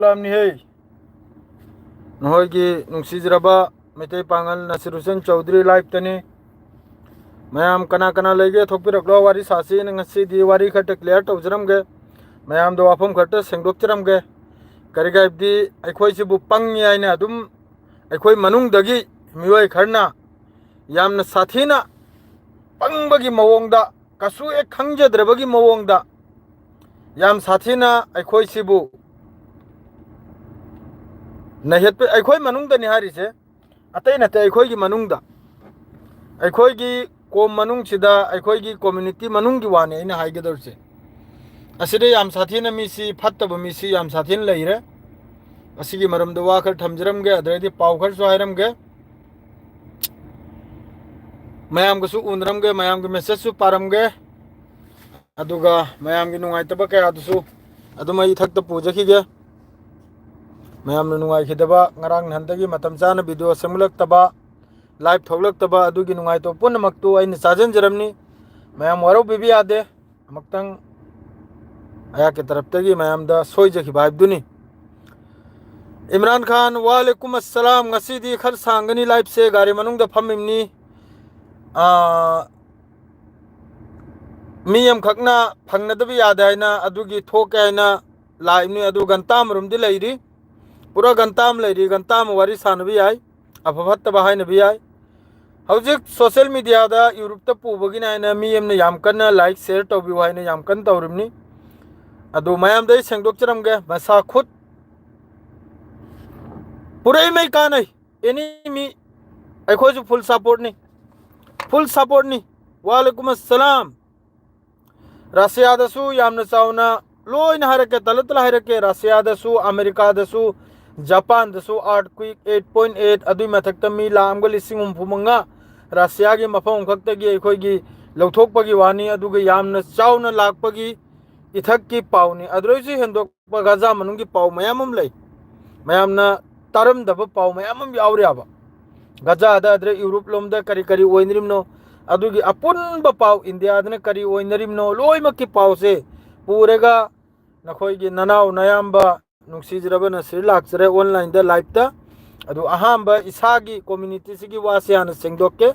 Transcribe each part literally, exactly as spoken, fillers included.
ꯊꯣꯛꯂꯛꯂꯕꯅꯤꯍꯦ꯫ ꯅꯈꯣꯏꯒꯤ ꯅꯨꯡꯁꯤꯖꯔꯕ ꯃꯩꯇꯩ ꯄꯥꯉꯜ ꯅꯁꯤꯔ ꯍꯨꯁꯦꯟ ꯆꯧꯗ꯭ꯔꯤ live ꯇꯅꯤ꯫ ꯃꯌꯥꯝ ꯀꯅꯥ ꯀꯅꯥ ꯂꯩꯒꯦ, ꯊꯣꯛꯄꯤꯔꯛꯂꯣ, ꯋꯥꯔꯤ ꯁꯥꯁꯤꯅ꯫ ꯉꯁꯤꯗꯤ ꯋꯥꯔꯤ ꯈꯔꯇ clear ꯇꯧꯖꯔꯝꯒꯦ, ꯃꯌꯥꯝꯗ ꯋꯥꯐꯝ ꯈꯔꯇ ꯁꯦꯡꯗꯣꯛꯆꯔꯝꯒꯦ꯫ ꯀꯔꯤꯒꯤ ꯍꯥꯏꯕꯗꯤ, ꯑꯩꯈꯣꯏꯁꯤꯕꯨ ꯄꯪꯉꯤ ꯍꯥꯏꯅ ꯑꯗꯨꯝ ꯑꯩꯈꯣꯏ ꯃꯅꯨꯡꯗꯒꯤ ꯃꯤꯑꯣꯏ ꯈꯔꯅ ꯌꯥꯝꯅ ꯁꯥꯊꯤꯅ ꯄꯪꯕꯒꯤ ꯃꯑꯣꯡꯗ, ꯀꯩꯁꯨ ꯍꯦꯛ ꯈꯪꯖꯗ꯭ꯔꯕꯒꯤ ꯃꯑꯣꯡꯗ ꯌꯥꯝ ꯁꯥꯊꯤꯅ ꯑꯩꯈꯣꯏꯁꯤꯕꯨ ꯅꯩꯍꯠꯄ, ꯑꯩꯈꯣꯏ ꯃꯅꯨꯡꯗꯅꯤ ꯍꯥꯏꯔꯤꯁꯦ, ꯑꯇꯩ ꯅꯠꯇꯦ, ꯑꯩꯈꯣꯏꯒꯤ ꯃꯅꯨꯡꯗ, ꯑꯩꯈꯣꯏꯒꯤ ꯀꯣꯝ ꯃꯅꯨꯡꯁꯤꯗ, ꯑꯩꯈꯣꯏꯒꯤ community ꯃꯅꯨꯡꯒꯤ ꯋꯥꯅꯤ ꯑꯩꯅ ꯍꯥꯏꯒꯗꯧꯔꯤꯁꯦ꯫ ꯑꯁꯤꯗ ꯌꯥꯝ ꯁꯥꯊꯤꯅ ꯃꯤꯁꯤ, ꯐꯠꯇꯕ ꯃꯤꯁꯤ ꯌꯥꯝ ꯁꯥꯊꯤꯅ ꯂꯩꯔꯦ꯫ ꯑꯁꯤꯒꯤ ꯃꯔꯝꯗ ꯋꯥ ꯈꯔ ꯊꯝꯖꯔꯝꯒꯦ, ꯑꯗꯨꯗꯩꯗꯤ ꯄꯥꯎ ꯈꯔꯁꯨ ꯍꯥꯏꯔꯝꯒꯦ꯫ ꯃꯌꯥꯝꯒꯁꯨ ꯎꯅꯔꯝꯒꯦ, ꯃꯌꯥꯝꯒꯤ message ꯁꯨ ꯄꯥꯔꯝꯒꯦ, ꯑꯗꯨꯒ ꯃꯌꯥꯝꯒꯤ ꯅꯨꯡꯉꯥꯏꯇꯕ ꯀꯌꯥꯗꯨꯁꯨ ꯑꯗꯨꯝ ꯑꯩ ꯏꯊꯛꯇ ꯄꯨꯖꯈꯤꯒꯦ꯫ ꯃꯌꯥꯝꯅ ꯅꯨꯡꯉꯥꯏꯈꯤꯗꯕ, ꯉꯔꯥꯡ ꯅꯍꯥꯟꯗꯒꯤ ꯃꯇꯝ ꯆꯥꯅ video ꯁꯦꯝꯒꯠꯂꯛꯇꯕ, live ꯊꯣꯛꯂꯛꯇꯕ, ꯑꯗꯨꯒꯤ ꯅꯨꯡꯉꯥꯏꯇꯕ ꯄꯨꯝꯅꯃꯛꯇꯨ ꯑꯩꯅ ꯆꯥꯖꯟꯖꯔꯝꯅꯤ꯫ ꯃꯌꯥꯝ ꯋꯥꯔꯧꯕꯤꯕ ꯌꯥꯗꯦ꯫ ꯑꯃꯨꯛꯇꯪ ꯑꯩꯍꯥꯛꯀꯤ ꯇꯔꯞꯇꯒꯤ ꯃꯌꯥꯝꯗ ꯁꯣꯏꯖꯈꯤꯕ ꯍꯥꯏꯕꯗꯨꯅꯤ꯫ ꯏꯝꯔꯥꯟ ꯈꯥꯟ, ꯋꯥꯂꯦꯀꯨꯝ ꯑꯁꯂꯥꯝ꯫ ꯉꯁꯤꯗꯤ ꯈꯔ ꯁꯥꯡꯒꯅꯤ live ꯁꯦ, ꯒꯥꯔꯤ ꯃꯅꯨꯡꯗ ꯐꯝꯃꯤꯕꯅꯤ꯫ ꯑꯥ, ꯃꯤ ꯑꯃꯈꯛꯅ ꯐꯪꯅꯗꯕ ꯌꯥꯗꯦ ꯍꯥꯏꯅ, ꯑꯗꯨꯒꯤ ꯊꯣꯛꯀꯦ ꯍꯥꯏꯅ ꯂꯥꯛꯏꯕꯅꯤ꯫ ꯑꯗꯨ ꯒꯟꯇꯥ ꯑꯃꯔꯣꯝꯗꯤ ꯂꯩꯔꯤ, ꯄꯨꯔꯥ ꯒꯟꯇꯥ ꯑꯃ ꯂꯩꯔꯤ, ꯒꯟꯇꯥ ꯑꯃ ꯋꯥꯔꯤ ꯁꯥꯟꯅꯕ ꯌꯥꯏ, ꯑꯐ ꯐꯠꯇꯕ ꯍꯥꯏꯅꯕ ꯌꯥꯏ꯫ ꯍꯧꯖꯤꯛ social media ꯗ Europe ꯇ ꯄꯨꯕꯒꯤꯅꯦ ꯍꯥꯏꯅ ꯃꯤ ꯑꯃꯅ ꯌꯥꯝ ꯀꯟꯅ like, share ꯇꯧꯕꯤꯌꯨ ꯍꯥꯏꯅ ꯌꯥꯝ ꯀꯟꯅ ꯇꯧꯔꯤꯕꯅꯤ꯫ ꯑꯗꯨ ꯃꯌꯥꯝꯗ ꯑꯩ ꯁꯦꯡꯗꯣꯛꯆꯔꯝꯒꯦ, ꯃꯁꯥ ꯈꯨꯠ ꯄꯨꯔꯛꯏꯃꯩ ꯀꯥꯟꯅꯩ꯫ Any ꯃꯤ, ꯑꯩꯈꯣꯏꯁꯨ full support ꯅꯤ, full support ꯅꯤ꯫ ꯋꯥꯂꯦꯀꯨꯝ ꯑꯁꯂꯥꯝ꯫ ꯔꯁꯤꯌꯥꯗꯁꯨ ꯌꯥꯝꯅ ꯆꯥꯎꯅ ꯂꯣꯏꯅ ꯍꯥꯏꯔꯛꯀꯦ, ꯇꯂ ꯇꯂ ꯍꯥꯏꯔꯛꯀꯦ꯫ ꯔꯁꯤꯌꯥꯗꯁꯨ, ꯑꯃꯦꯔꯤꯀꯥꯗꯁꯨ, ꯖꯄꯥꯟꯗꯁꯨ earthquake eight point eight, ꯑꯗꯨꯏ ꯃꯊꯛꯇ ꯃꯤ ꯂꯥꯈ ꯑꯃꯒ ꯂꯤꯁꯤꯡ ꯍꯨꯝꯐꯨ ꯃꯉꯥ ꯔꯁꯤꯌꯥꯒꯤ ꯃꯐꯝ ꯑꯃꯈꯛꯇꯒꯤ ꯑꯩꯈꯣꯏꯒꯤ ꯂꯧꯊꯣꯛꯄꯒꯤ ꯋꯥꯅꯤ꯫ ꯑꯗꯨꯒ ꯌꯥꯝꯅ ꯆꯥꯎꯅ ꯂꯥꯛꯄꯒꯤ ꯏꯊꯛꯀꯤ ꯄꯥꯎꯅꯤ꯫ ꯑꯗꯨꯗꯩꯁꯨ ꯍꯦꯟꯗꯣꯛꯄ ꯒꯖꯥ ꯃꯅꯨꯡꯒꯤ ꯄꯥꯎ ꯃꯌꯥꯝ ꯑꯃ ꯂꯩ, ꯃꯌꯥꯝꯅ ꯇꯥꯔꯝꯗꯕ ꯄꯥꯎ ꯃꯌꯥꯝ ꯑꯃ ꯌꯥꯎꯔꯤ ꯍꯥꯏꯕ꯫ ꯒꯖꯥꯗ, ꯑꯗꯨꯗ ꯌꯨꯔꯣꯞ ꯂꯣꯝꯗ ꯀꯔꯤ ꯀꯔꯤ ꯑꯣꯏꯅꯔꯤꯕꯅꯣ, ꯑꯗꯨꯒꯤ ꯑꯄꯨꯟꯕ ꯄꯥꯎ, ꯏꯟꯗꯤꯌꯥꯗꯅ ꯀꯔꯤ ꯑꯣꯏꯅꯔꯤꯕꯅꯣ, ꯂꯣꯏꯅꯃꯛꯀꯤ ꯄꯥꯎꯁꯦ ꯄꯨꯔꯒ ꯅꯈꯣꯏꯒꯤ ꯅꯅꯥꯎ ꯅꯌꯥꯝꯕ ꯅꯨꯡꯁꯤꯖꯔꯕ ꯅꯁꯤꯔ ꯂꯥꯛꯆꯔꯦ online ꯗ live ꯇ꯫ ꯑꯗꯨ ꯑꯍꯥꯟꯕ ꯏꯁꯥꯒꯤ community ꯁꯤꯒꯤ ꯋꯥꯁꯦ ꯍꯥꯟꯅ ꯁꯦꯡꯗꯣꯛꯀꯦ꯫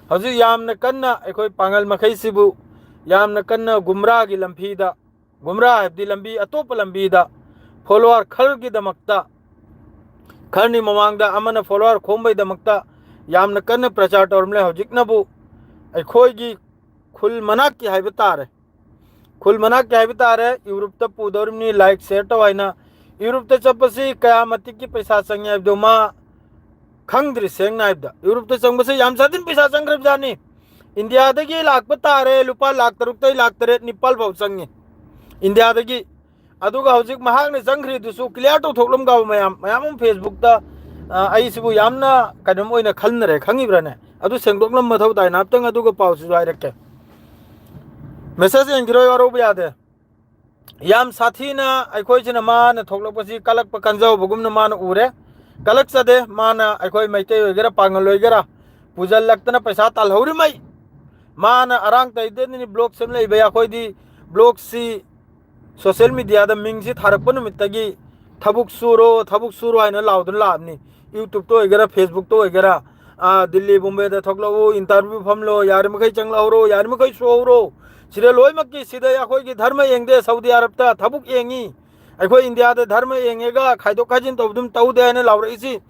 ꯍꯧꯖꯤꯛ ꯌꯥꯝꯅ ꯀꯟꯅ ꯑꯩꯈꯣꯏ ꯄꯥꯡꯒꯜ ꯃꯈꯩꯁꯤꯕꯨ ꯌꯥꯝꯅ ꯀꯟꯅ ꯒꯨꯝꯔꯥꯒꯤ ꯂꯝꯕꯤꯗ, ꯒꯨꯝꯔꯥ ꯍꯥꯏꯕꯗꯤ ꯂꯝꯕꯤ, ꯑꯇꯣꯞꯄ ꯂꯝꯕꯤꯗ follower ꯈꯔꯒꯤꯗꯃꯛꯇ, ꯈꯔꯅꯤ ꯃꯃꯥꯡꯗ ꯑꯃꯅ follower ꯈꯣꯝꯕꯩꯗꯃꯛꯇ ꯌꯥꯝꯅ ꯀꯟꯅ ꯄ꯭ꯔꯆꯥꯔ ꯇꯧꯔꯝꯂꯦ꯫ ꯍꯧꯖꯤꯛꯅꯕꯨ ꯑꯩꯈꯣꯏꯒꯤ ꯈꯨꯜ ꯃꯅꯥꯛꯀꯤ ꯍꯥꯏꯕ ꯇꯥꯔꯦ, ꯈꯨꯜ ꯃꯅꯥꯛꯀꯤ ꯍꯥꯏꯕ ꯇꯥꯔꯦ, Europe ꯇ ꯄꯨꯗꯧꯔꯤꯕꯅꯤ, like share ꯇꯧ ꯍꯥꯏꯅ꯫ Europe ꯇ ꯆꯠꯄꯁꯤ ꯀꯌꯥ ꯃꯇꯤꯛꯀꯤ ꯄꯩꯁꯥ ꯆꯪꯉꯤ ꯍꯥꯏꯕꯗꯣ ꯃꯥ ꯈꯪꯗ꯭ꯔꯤ꯫ ꯁꯦꯡꯅ ꯍꯥꯏꯕꯗ Europe ꯇ ꯆꯪꯕꯁꯦ ꯌꯥꯝ ꯁꯥꯊꯤꯅ ꯄꯩꯁꯥ ꯆꯪꯈ꯭ꯔꯕꯖꯥꯠꯅꯤ꯫ India ꯗꯒꯤ ꯂꯥꯛꯄ ꯇꯥꯔꯦ ꯂꯨꯄꯥ ꯂꯥꯛ ꯇꯔꯨꯛꯇꯩ ꯂꯥꯛ ꯇꯔꯦꯠ ꯅꯤꯄꯥꯜ ꯐꯥꯎ ꯆꯪꯉꯤ India ꯗꯒꯤ꯫ ꯑꯗꯨꯒ ꯍꯧꯖꯤꯛ ꯃꯍꯥꯛꯅ ꯆꯪꯈ꯭ꯔꯤꯗꯨꯁꯨ clear ꯇꯧꯊꯣꯛꯂꯝꯒꯕ ꯃꯌꯥꯝ, ꯃꯌꯥꯝ ꯑꯃ Facebook ꯇ, ꯑ, ꯑꯩꯁꯤꯕꯨ ꯌꯥꯝꯅ ꯀꯩꯅꯣꯝ ꯑꯣꯏꯅ ꯈꯟꯅꯔꯦ, ꯈꯪꯉꯤꯕ꯭ꯔꯥꯅꯦ? ꯑꯗꯨ ꯁꯦꯡꯗꯣꯛꯂꯝꯕ ꯃꯊꯧ ꯇꯥꯏ꯫ ꯉꯥꯏꯍꯥꯛꯇꯪ ꯑꯗꯨꯒ ꯄꯥꯎꯁꯤꯁꯨ ꯍꯥꯏꯔꯛꯀꯦ꯫ Message ꯌꯦꯡꯈꯤꯔꯣꯏ, ꯋꯥꯔꯧꯕ ꯌꯥꯗꯦ꯫ ꯌꯥꯝ ꯁꯥꯊꯤꯅ ꯑꯩꯈꯣꯏꯁꯤꯅ ꯃꯥꯅ ꯊꯣꯛꯂꯛꯄꯁꯤ ꯀꯂꯛꯄ ꯀꯟꯖꯍꯧꯕꯒꯨꯝꯅ ꯃꯥꯅ ꯎꯔꯦ꯫ ꯀꯂꯛꯆꯗꯦ꯫ ꯃꯥꯅ ꯑꯩꯈꯣꯏ ꯃꯩꯇꯩ ꯑꯣꯏꯒꯦꯔꯥ ꯄꯥꯡꯒꯜ ꯑꯣꯏꯒꯦꯔꯥ ꯄꯨꯖꯜꯂꯛꯇꯅ ꯄꯩꯁꯥ ꯇꯥꯜꯍꯧꯔꯤꯃꯩ꯫ ꯃꯥꯅ ꯑꯔꯥꯡ ꯇꯩꯗꯅꯤ blog ꯁꯦꯝꯂꯛꯏꯕ꯫ ꯑꯩꯈꯣꯏꯗꯤ blog ꯁꯤ social media ꯗ ꯃꯤꯡꯁꯤ ꯊꯥꯔꯛꯄ ꯅꯨꯃꯤꯠꯇꯒꯤ ꯊꯕꯛ ꯁꯨꯔꯣ, ꯊꯕꯛ ꯁꯨꯔꯣ ꯍꯥꯏꯅ ꯂꯥꯎꯗꯨꯅ ꯂꯥꯛꯑꯕꯅꯤ꯫ YouTube ꯇ ꯑꯣꯏꯒꯦꯔꯥ, Facebook ꯇ ꯑꯣꯏꯒꯦꯔꯥ, ꯑꯥ, ꯗꯤꯜꯂꯤ, ꯕꯣꯝꯕꯦꯗ ꯊꯣꯛꯂꯛꯎ, interview ꯐꯝꯂꯣ, ꯌꯥꯔꯤꯃꯈꯩ ꯆꯪꯂꯛꯍꯧꯔꯣ, ꯌꯥꯔꯤꯃꯈꯩ ꯁꯨꯍꯧꯔꯣ꯫ ꯁꯤꯗ ꯂꯣꯏꯅꯃꯛꯀꯤ, ꯁꯤꯗ ꯑꯩꯈꯣꯏꯒꯤ ꯙꯔꯃ ꯌꯦꯡꯗꯦ, ꯁꯥꯎꯗꯤ ꯑꯔꯕꯇ ꯊꯕꯛ ꯌꯦꯡꯉꯤ꯫ ꯑꯩꯈꯣꯏ India ꯗ ꯙꯔꯃ ꯌꯦꯡꯉꯦꯒ ꯈꯥꯏꯗꯣꯛ ꯈꯥꯏꯖꯤꯟ ꯇꯧꯕꯗꯨꯝ ꯇꯧꯗꯦ ꯍꯥꯏꯅ ꯂꯥꯎꯔꯛꯏꯁꯤ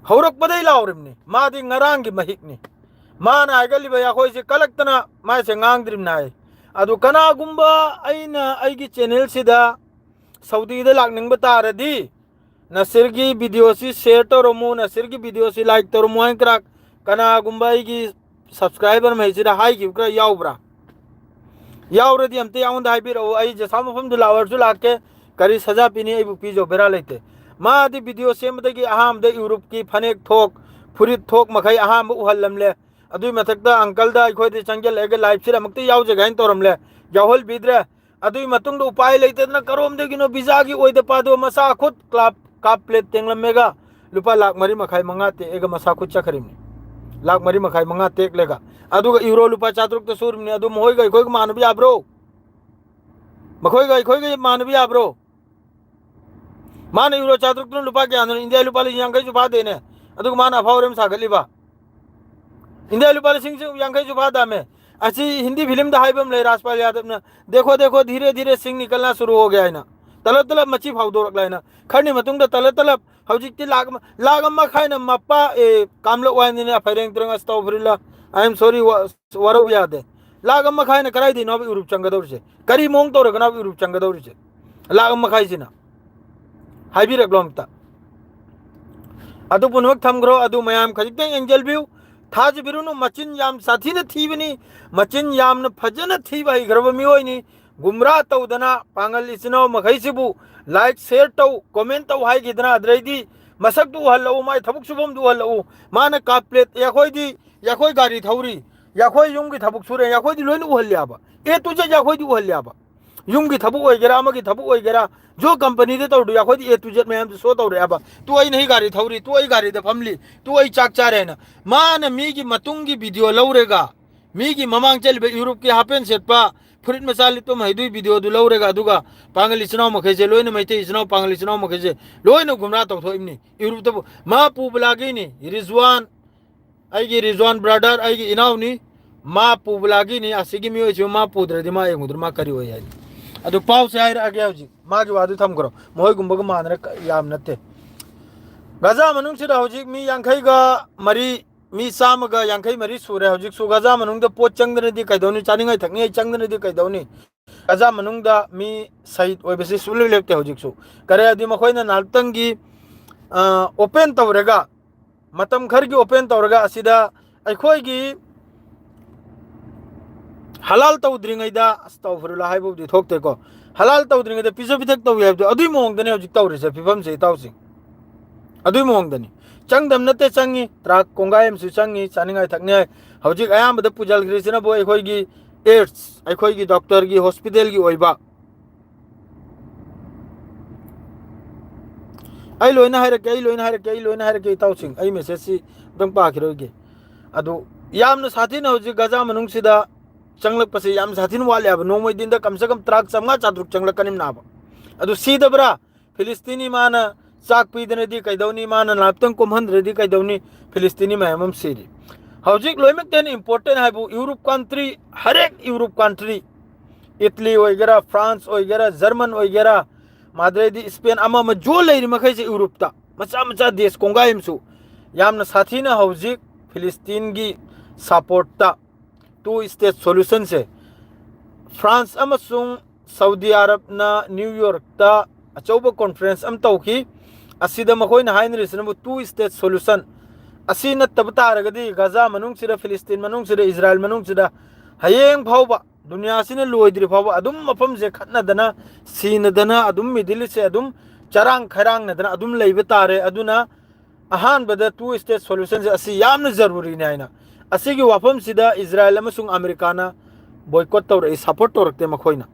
ꯍꯧꯔꯛꯄꯗꯩ ꯂꯥꯎꯔꯤꯕꯅꯤ꯫ ꯃꯥꯗꯤ ꯉꯔꯥꯡꯒꯤ ꯃꯍꯤꯛꯅꯤ꯫ ꯃꯥꯅ ꯍꯥꯏꯒꯠꯂꯤꯕ ꯑꯩꯈꯣꯏꯁꯦ ꯀꯂꯛꯇꯅ ꯃꯥꯁꯦ ꯉꯥꯡꯗ꯭ꯔꯤꯕꯅꯤ ꯍꯥꯏ꯫ ꯑꯗꯨ ꯀꯅꯥꯒꯨꯝꯕ ꯑꯩꯅ ꯑꯩꯒꯤ channel ꯁꯤꯗ ꯁꯥꯎꯗꯤꯗ ꯂꯥꯛꯅꯤꯡꯕ ꯇꯥꯔꯗꯤ ꯅꯁꯤꯔꯒꯤ video ꯁꯤ share ꯇꯧꯔꯝꯃꯨ, ꯅꯁꯤꯔꯒꯤ video ꯁꯤ like ꯇꯧꯔꯝꯃꯨ ꯍꯥꯏꯅ ꯀꯅꯥ-, ꯀꯅꯥꯒꯨꯝꯕ ꯑꯩꯒꯤ subscriber ꯃꯈꯩꯁꯤꯗ ꯍꯥꯏꯈꯤꯕ ꯈꯔ ꯌꯥꯎꯕ꯭ꯔꯥ? ꯌꯥꯎꯔꯗꯤ ꯑꯝꯇ ꯑꯩꯉꯣꯟꯗ ꯍꯥꯏꯕꯤꯔꯛꯎ꯫ ꯑꯩ ꯖꯁꯥ ꯃꯐꯝꯗꯨ ꯂꯥꯛꯑꯣ ꯍꯥꯏꯔꯁꯨ ꯂꯥꯛꯀꯦ꯫ ꯀꯔꯤ ꯁꯖꯥ ꯄꯤꯅꯤ ꯑꯩꯕꯨ ꯄꯤꯖꯧ, ꯕꯦꯔꯥ ꯂꯩꯇꯦ꯫ ꯃꯥꯗꯤ video ꯁꯦꯝꯕꯗꯒꯤ ꯑꯍꯥꯟꯕꯗ Europe ꯀꯤ ꯐꯅꯦꯛ ꯊꯣꯛ, ꯐꯨꯔꯤꯠ ꯊꯣꯛ ꯃꯈꯩ ꯑꯍꯥꯟꯕ ꯎꯍꯜꯂꯝꯂꯦ꯫ ꯑꯗꯨꯒꯤ ꯃꯊꯛꯇ uncle ꯗ ꯑꯩꯈꯣꯏꯗ ꯆꯪꯁꯤꯜꯂꯛꯑꯒ live ꯁꯤꯗ ꯑꯃꯨꯛꯇ ꯌꯥꯎꯖꯒꯦ ꯍꯥꯏꯅ ꯇꯧꯔꯝꯂꯦ꯫ ꯌꯥꯎꯍꯜꯕꯤꯗ꯭ꯔꯦ꯫ ꯑꯗꯨꯒꯤ ꯃꯇꯨꯡꯗ ꯎꯄꯥꯏ ꯂꯩꯇꯗꯅ ꯀꯔꯣꯝꯗꯒꯤꯅꯣ visa ꯒꯤ ꯑꯣꯏꯗ ꯄꯥꯗꯣ ꯃꯁꯥ ꯈꯨꯠ ꯀ꯭ꯂꯥꯞ-, ꯀꯥꯞ plate ꯇꯦꯡꯂꯝꯃꯦꯒ ꯂꯨꯄꯥ ꯂꯥꯛ ꯃꯔꯤ ꯃꯈꯥꯏ ꯃꯉꯥ ꯇꯦꯛꯑꯒ ꯃꯁꯥ ꯈꯨꯠ ꯆꯠꯈ꯭ꯔꯤꯕꯅꯤ꯫ ꯂꯥꯛ ꯃꯔꯤ ꯃꯈꯥꯏ ꯃꯉꯥ ꯇꯦꯛꯂꯒ꯫ ꯑꯗꯨꯒ euro ꯂꯨꯄꯥ ꯆꯥꯇꯔꯨꯛꯇ ꯁꯨꯔꯤꯕꯅꯤ꯫ ꯑꯗꯨ ꯃꯈꯣꯏꯒ ꯑꯩꯈꯣꯏꯒ ꯃꯥꯟꯅꯕ ꯌꯥꯕ꯭ꯔꯣ? ꯃꯈꯣꯏꯒ ꯑꯩꯈꯣꯏꯒ ꯃꯥꯟꯅꯕ ꯌꯥꯕ꯭ꯔꯣ? ꯃꯥꯅ ꯌꯨꯔꯣ ꯆꯥꯇ꯭ꯔꯨꯛꯇꯨꯅ ꯂꯨꯄꯥ ꯀꯌꯥꯅꯣ? ꯏꯟꯗꯤꯌꯥ ꯂꯨꯄꯥ ꯂꯤꯁꯤꯡ ꯌꯥꯡꯈꯩꯁꯨ ꯐꯥꯗꯦꯅꯦ꯫ ꯑꯗꯨꯒ ꯃꯥꯅ ꯑꯐꯥꯎ ꯑꯔꯦꯝ ꯁꯥꯒꯠꯂꯤꯕ꯫ ꯏꯟꯗꯤꯌꯥ ꯂꯨꯄꯥ ꯂꯤꯁꯤꯡ ꯌꯥꯡꯈꯩꯁꯨ ꯐꯥꯗꯥꯃꯦ꯫ ꯑꯁꯤ ꯍꯤꯟꯗꯤ ꯐꯤꯂꯝꯗ ꯍꯥꯏꯕ ꯑꯃ ꯂꯩ, ꯔꯥꯖꯄꯥꯜ ꯌꯥꯗꯕꯅ, "ꯗꯦꯈꯣ ꯗꯦꯈꯣ ꯙꯤꯔꯦ ꯙꯤꯔꯦ ꯁꯤꯡ ꯅꯤꯀꯜꯅꯥ ꯁꯨꯔꯨ ꯍꯣ ꯒꯌꯥ" ꯍꯥꯏꯅ꯫ ꯇꯂꯞ ꯇꯂꯞ ꯃꯆꯤ ꯐꯥꯎꯗꯣꯔꯛꯂꯦ ꯍꯥꯏꯅ꯫ ꯈꯔꯅꯤ ꯃꯇꯨꯡꯗ ꯇꯂꯞ ꯇꯂꯞ ꯍꯧꯖꯤꯛꯇꯤ ꯂꯥꯛ ꯑꯃ, ꯂꯥꯛ ꯑꯃ ꯃꯈꯥꯏꯅ ꯃꯄꯥ, ꯑꯦ, ꯀꯥꯝꯂꯛ ꯋꯥꯏꯅꯤꯅꯦ, ꯐꯩꯔꯦꯡ ꯇꯨꯔꯦꯡ, ꯑꯁꯇꯧꯐꯤꯔꯨꯜꯂꯥ, I am sorry, ꯋꯥ-, ꯋꯥꯔꯧ ꯌꯥꯗꯦ꯫ ꯂꯥꯛ ꯑꯃ ꯃꯈꯥꯏꯅ ꯀꯗꯥꯏꯗꯩꯅꯣꯕ ꯏꯎꯔꯨꯞ ꯆꯪꯒꯗꯧꯔꯤꯁꯦ? ꯀꯔꯤ ꯃꯑꯣꯡ ꯇꯧꯔꯒꯅꯣꯕ ꯏꯎꯔꯨꯞ ꯆꯪꯒꯗꯧꯔꯤꯁꯦ? ꯂꯥꯛ ꯑꯃ ꯃꯈꯥꯏꯁꯤꯅ꯫ ꯍꯥꯏꯕꯤꯔꯛꯂꯣ ꯑꯝꯇ꯫ ꯑꯗꯨ ꯄꯨꯝꯅꯃꯛ ꯊꯝꯈ꯭ꯔꯣ, ꯑꯗꯨ ꯃꯌꯥꯝ ꯈꯖꯤꯛꯇꯪ ꯌꯦꯡꯖꯜꯕꯤꯌꯨ꯫ ꯊꯥꯖꯕꯤꯔꯨꯅꯨ, ꯃꯆꯤꯟ ꯌꯥꯝ ꯁꯥꯊꯤꯅ ꯊꯤꯕꯅꯤ, ꯃꯆꯤꯟ ꯌꯥꯝꯅ ꯐꯖꯅ ꯊꯤꯕ ꯍꯩꯈ꯭ꯔꯕ ꯃꯤꯑꯣꯏꯅꯤ꯫ ꯒꯨꯝꯔꯥ ꯇꯧꯗꯅ ꯄꯥꯡꯒꯜ ꯏꯆꯤꯟ ꯏꯅꯥꯎ ꯃꯈꯩꯁꯤꯕꯨ like, share ꯇꯧ, comment ꯇꯧ ꯍꯥꯏꯈꯤꯗꯅ, ꯑꯗꯨꯗꯩꯗꯤ ꯃꯁꯛꯇꯨ ꯎꯍꯜꯂꯛꯎ, ꯃꯥꯏ ꯊꯕꯛ ꯁꯨꯐꯝꯗꯨ ꯎꯍꯜꯂꯛꯎ꯫ ꯃꯥꯅ ꯀꯥꯞ ꯄ꯭ꯂꯦꯠ, ꯑꯩꯈꯣꯏꯗꯤ, ꯑꯩꯈꯣꯏ ꯒꯥꯔꯤ ꯊꯧꯔꯤ, ꯑꯩꯈꯣꯏ ꯌꯨꯝꯒꯤ ꯊꯕꯛ ꯁꯨꯔꯦ, ꯑꯩꯈꯣꯏꯗꯤ ꯂꯣꯏꯅ ꯎꯍꯜꯂꯦ ꯍꯥꯏꯕ꯫ A to Z ꯑꯩꯈꯣꯏꯗꯤ ꯎꯍꯜꯂꯦ ꯍꯥꯏꯕ꯫ ꯌꯨꯝꯒꯤ ꯊꯕꯛ ꯑꯣꯏꯒꯦꯔꯥ, ꯑꯃꯒꯤ ꯊꯕꯛ ꯑꯣꯏꯒꯦꯔꯥ, ꯖꯣ ꯀꯝꯄꯅꯤꯗ ꯇꯧꯔꯗꯤ ꯑꯩꯈꯣꯏꯗꯤ A to Z ꯃꯌꯥꯝꯁꯦ show ꯇꯧꯔꯛꯑꯦꯕ꯫ ꯇꯨ ꯑꯩ ꯅꯍꯤ ꯒꯥꯔꯤ ꯊꯧꯔꯤ, ꯇꯨ ꯑꯩ ꯒꯥꯔꯤꯗ ꯐꯝꯂꯤ, ꯇꯨ ꯑꯩ ꯆꯥꯛ ꯆꯥꯔꯦ ꯍꯥꯏꯅ꯫ ꯃꯥꯅ ꯃꯤꯒꯤ ꯃꯇꯨꯡꯒꯤ video ꯂꯧꯔꯒ, ꯃꯤꯒꯤ ꯃꯃꯥꯡ ꯆꯠꯂꯤꯕ ꯌꯨꯔꯨꯞꯀꯤ half pant ꯁꯦꯠꯄ, ꯐꯨꯔꯤꯠ ꯃꯆꯥ ꯂꯤꯠꯄ ꯃꯍꯩꯗꯨꯒꯤ videoꯗꯨ ꯂꯧꯔꯒ, ꯑꯗꯨꯒ ꯄꯥꯡꯒꯜ ꯏꯆꯤꯟ ꯏꯅꯥꯎ ꯃꯈꯩꯁꯦ, ꯂꯣꯏꯅ ꯃꯩꯇꯩ ꯏꯆꯤꯟ ꯏꯅꯥꯎ, ꯄꯥꯡꯒꯜ ꯏꯆꯤꯟ ꯏꯅꯥꯎ ꯃꯈꯩꯁꯦ ꯂꯣꯏꯅ ꯒꯨꯝꯔꯥ ꯇꯧꯊꯣꯛꯏꯕꯅꯤ꯫ ꯌꯨꯔꯨꯞꯇꯕꯨ ꯃꯥ ꯄꯨꯕ ꯂꯥꯒꯤꯅꯤ, ꯔꯤꯖꯋꯥꯟ, ꯑꯩꯒꯤ ꯔꯤꯖꯋꯥꯟ brother, ꯑꯩꯒꯤ ꯏꯅꯥꯎꯅꯤ, ꯃꯥ ꯄꯨꯕ ꯂꯥꯒꯤꯅꯤ꯫ ꯑꯁꯤꯒꯤ ꯃꯤꯑꯣꯏꯁꯤꯕꯨ ꯃꯥ ꯄꯨꯗ꯭ꯔꯗꯤ ꯃꯥ ꯌꯦꯡꯉꯨꯗ꯭ꯔꯥ, ꯃꯥ ꯀꯔꯤ ꯑꯣꯏ ꯍꯥꯏꯅꯤ? ꯑꯗꯨ ꯄꯥꯎꯁꯦ ꯍꯥꯏꯔꯛꯑꯒꯦ ꯍꯧꯖꯤꯛ꯫ ꯃꯥꯒꯤ ꯋꯥꯗꯨ ꯊꯝꯈ꯭ꯔꯣ꯫ ꯃꯈꯣꯏꯒꯨꯝꯕꯒ ꯃꯥꯟꯅꯔ ꯀ-, ꯌꯥꯝ ꯅꯠꯇꯦ꯫ ꯒꯖꯥ ꯃꯅꯨꯡꯁꯤꯗ ꯍꯧꯖꯤꯛ ꯃꯤ ꯌꯥꯡꯈꯩꯒ ꯃꯔꯤ, ꯃꯤ ꯆꯥꯝꯃꯒ ꯌꯥꯡꯈꯩ ꯃꯔꯤ ꯁꯨꯔꯦ ꯍꯧꯖꯤꯛꯁꯨ꯫ ꯒꯖꯥ ꯃꯅꯨꯡꯗ ꯄꯣꯠ ꯆꯪꯗꯅꯗꯤ ꯀꯩꯗꯧꯅꯤ? ꯆꯥꯅꯤꯡꯉꯥꯏ ꯊꯛꯅꯤꯡꯉꯥꯏ ꯆꯪꯗꯅꯗꯤ ꯀꯩꯗꯧꯅꯤ? ꯒꯖꯥ ꯃꯅꯨꯡꯗ ꯃꯤ ꯁꯍꯤꯗ ꯑꯣꯏꯕꯁꯤ ꯁꯨꯡꯂꯦꯞ ꯂꯦꯞꯇꯦ ꯍꯧꯖꯤꯛꯁꯨ꯫ ꯀꯔꯤ ꯍꯥꯏꯗꯤ ꯃꯈꯣꯏꯅ ꯉꯥꯏꯍꯥꯛꯇꯪꯒꯤ, ꯑ, open ꯇꯧꯔꯒ, ꯃꯇꯝ ꯈꯔꯒꯤ open ꯇꯧꯔꯒ ꯑꯁꯤꯗ ꯑꯩꯈꯣꯏꯒꯤ ꯍꯂꯥꯜ ꯇꯧꯗ꯭ꯔꯤꯉꯩꯗ, ꯑꯁꯇꯧꯐꯤꯔꯨꯜꯂꯥ ꯍꯥꯏꯕꯕꯨꯗꯤ ꯊꯣꯛꯇꯦꯀꯣ, ꯍꯂꯥꯜ ꯇꯧꯗ꯭ꯔꯤꯉꯩꯗ ꯄꯤꯖ ꯄꯤꯊꯛ ꯇꯧꯏ ꯍꯥꯏꯕꯗꯣ, ꯑꯗꯨꯏ ꯃꯑꯣꯡꯗꯅꯦ ꯍꯧꯖꯤꯛ ꯇꯧꯔꯤꯁꯦ ꯐꯤꯕꯝꯁꯦ, ꯏꯇꯥꯎꯁꯤꯡ꯫ ꯑꯗꯨꯏ ꯃꯑꯣꯡꯗꯅꯤ꯫ ꯆꯪꯗꯕ ꯅꯠꯇꯦ, ꯆꯪꯉꯤ꯫ ꯇ꯭ꯔꯥꯛ ꯀꯣꯡꯒꯥꯏ ꯑꯃꯁꯨ ꯆꯪꯉꯤ, ꯆꯥꯅꯤꯡꯉꯥꯏ ꯊꯛꯅꯤꯡꯉꯥꯏ꯫ ꯍꯧꯖꯤꯛ ꯑꯌꯥꯝꯕꯗ ꯄꯨꯖꯜꯈ꯭ꯔꯤꯁꯤꯅꯕꯨ ꯑꯩꯈꯣꯏꯒꯤ aids, ꯑꯩꯈꯣꯏꯒꯤ doctorꯒꯤ, hospitalꯒꯤ ꯑꯣꯏꯕ꯫ ꯑꯩ ꯂꯣꯏꯅ ꯍꯥꯏꯔꯛꯀꯦ, ꯑꯩ ꯂꯣꯏꯅ ꯍꯥꯏꯔꯛꯀꯦ, ꯑꯩ ꯂꯣꯏꯅ ꯍꯥꯏꯔꯛꯀꯦ, ꯏꯇꯥꯎꯁꯤꯡ꯫ ꯑꯩ messageꯁꯤ ꯑꯝꯇꯪ ꯄꯥꯈꯤꯔꯣꯏꯒꯦ꯫ ꯑꯗꯨ ꯌꯥꯝꯅ ꯁꯥꯊꯤꯅ ꯍꯧꯖꯤꯛ ꯒꯖꯥ ꯃꯅꯨꯡꯁꯤꯗ ꯆꯪꯂꯛꯄꯁꯦ ꯌꯥꯝ ꯁꯥꯊꯤꯅ ꯋꯥꯠꯂꯦ ꯍꯥꯏꯕ꯫ ꯅꯣꯡꯃꯩ ꯗꯤꯟꯗ ꯀꯝꯁꯦ ꯀꯝ ꯇ꯭ꯔꯥꯛ ꯆꯥꯝꯃꯉꯥ ꯆꯥꯇ꯭ꯔꯨꯛ ꯆꯪꯂꯛꯀꯅꯤꯕ ꯅꯥꯕ꯫ ꯑꯗꯨ ꯁꯤꯗꯕ꯭ꯔꯥ? ꯐꯤꯂꯤꯁꯇꯤꯅꯤ ꯃꯥꯅ ꯆꯥꯛ ꯄꯤꯗꯅꯗꯤ ꯀꯩꯗꯧꯅꯤ? ꯃꯥꯅ ꯂꯥꯏꯞꯇꯪ ꯀꯨꯝꯍꯟꯗ꯭ꯔꯗꯤ ꯀꯩꯗꯧꯅꯤ? ꯐꯤꯂꯤꯁꯇꯤꯅꯤ ꯃꯌꯥꯝ ꯑꯃ ꯁꯤꯔꯤ꯫ ꯍꯧꯖꯤꯛ ꯂꯣꯏꯅꯃꯛꯇ ꯍꯦꯟꯅ ꯏꯝꯄꯣꯔꯇꯦꯟ ꯍꯥꯏꯕꯨ ꯌꯨꯔꯣꯞ ꯀꯟꯇ꯭ꯔꯤ, ꯍꯔꯦꯛ ꯌꯨꯔꯣꯞ ꯀꯟꯇ꯭ꯔꯤ, ꯏꯇꯂꯤ ꯑꯣꯏꯒꯦꯔꯥ, ꯐ꯭ꯔꯥꯟꯁ ꯑꯣꯏꯒꯦꯔꯥ, ꯖꯔꯃꯟ ꯑꯣꯏꯒꯦꯔꯥ, ꯃꯥꯗ꯭ꯔꯩꯗꯤ ꯏꯁꯄꯦꯟ, ꯑꯃ ꯑꯃ ꯖꯣ ꯂꯩꯔꯤ ꯃꯈꯩꯁꯦ ꯌꯨꯔꯣꯞꯇ ꯃꯆꯥ ꯃꯆꯥ ꯗꯦꯁ ꯀꯣꯡꯒꯥꯏ ꯑꯃꯁꯨ ꯌꯥꯝꯅ ꯁꯥꯊꯤꯅ ꯍꯧꯖꯤꯛ ꯐꯤꯂꯤꯁꯇꯤꯟꯒꯤ ꯁꯄꯣꯔꯠꯇ ꯇꯨ ꯁ꯭ꯇꯦꯠ ꯁꯣꯂꯨꯁꯟꯁꯦ ꯐ꯭ꯔꯥꯟꯁ ꯑꯃꯁꯨꯡ ꯁꯥꯎꯗꯤ ꯑꯔꯕꯅ ꯅ꯭ꯌꯨ ꯌꯣꯔꯛꯇ ꯑꯆꯧꯕ ꯀꯣꯟꯐ꯭ꯔꯦꯟꯁ ꯑꯃ ꯇꯧꯈꯤ꯫ ꯑꯁꯤꯗ ꯃꯈꯣꯏꯅ ꯍꯥꯏꯅꯔꯤꯁꯤꯅꯕꯨ ꯇꯨ ꯁ꯭ꯇꯦꯠ ꯁꯣꯂꯨꯁꯟ꯫ ꯑꯁꯤ ꯅꯠꯇꯕ ꯇꯥꯔꯒꯗꯤ ꯒꯥꯖꯥ ꯃꯅꯨꯡꯁꯤꯗ, ꯐꯤꯂꯤꯁꯇꯤꯟ ꯃꯅꯨꯡꯁꯤꯗ, ꯏꯖꯔꯥꯏꯜ ꯃꯅꯨꯡꯁꯤꯗ ꯍꯌꯦꯡ ꯐꯥꯎꯕ, ꯗꯨꯅꯤꯌꯥꯁꯤꯅ ꯂꯣꯏꯗ꯭ꯔꯤ ꯐꯥꯎꯕ ꯑꯗꯨꯝ ꯃꯐꯝꯁꯦ ꯈꯠꯅꯗꯅ, ꯁꯤꯅꯗꯅ, ꯑꯗꯨꯝ ꯃꯤꯗꯤꯜ ꯏꯁꯁꯦ ꯑꯗꯨꯝ ꯆꯔꯥꯡ ꯈꯩꯔꯥꯡꯅꯗꯅ ꯑꯗꯨꯝ ꯂꯩꯕ ꯇꯥꯔꯦ꯫ ꯑꯗꯨꯅ ꯑꯍꯥꯟꯕꯗ ꯇꯨ ꯁ꯭ꯇꯦꯠ ꯁꯣꯂꯨꯁꯟꯁꯦ ꯑꯁꯤ ꯌꯥꯝꯅ ꯖꯔꯨꯔꯤꯅꯤ ꯍꯥꯏꯅ, ꯑꯁꯤꯒꯤ ꯋꯥꯐꯝꯁꯤꯗ ꯏꯖꯔꯥꯏꯜ ꯑꯃꯁꯨꯡ ꯑꯃꯦꯔꯤꯀꯥꯅ ꯕꯣꯏꯀꯣꯠ ꯇꯧꯔꯛꯏ, ꯁꯄꯣꯔꯠ ꯇꯧꯔꯛꯇꯦ ꯃꯈꯣꯏꯅ꯫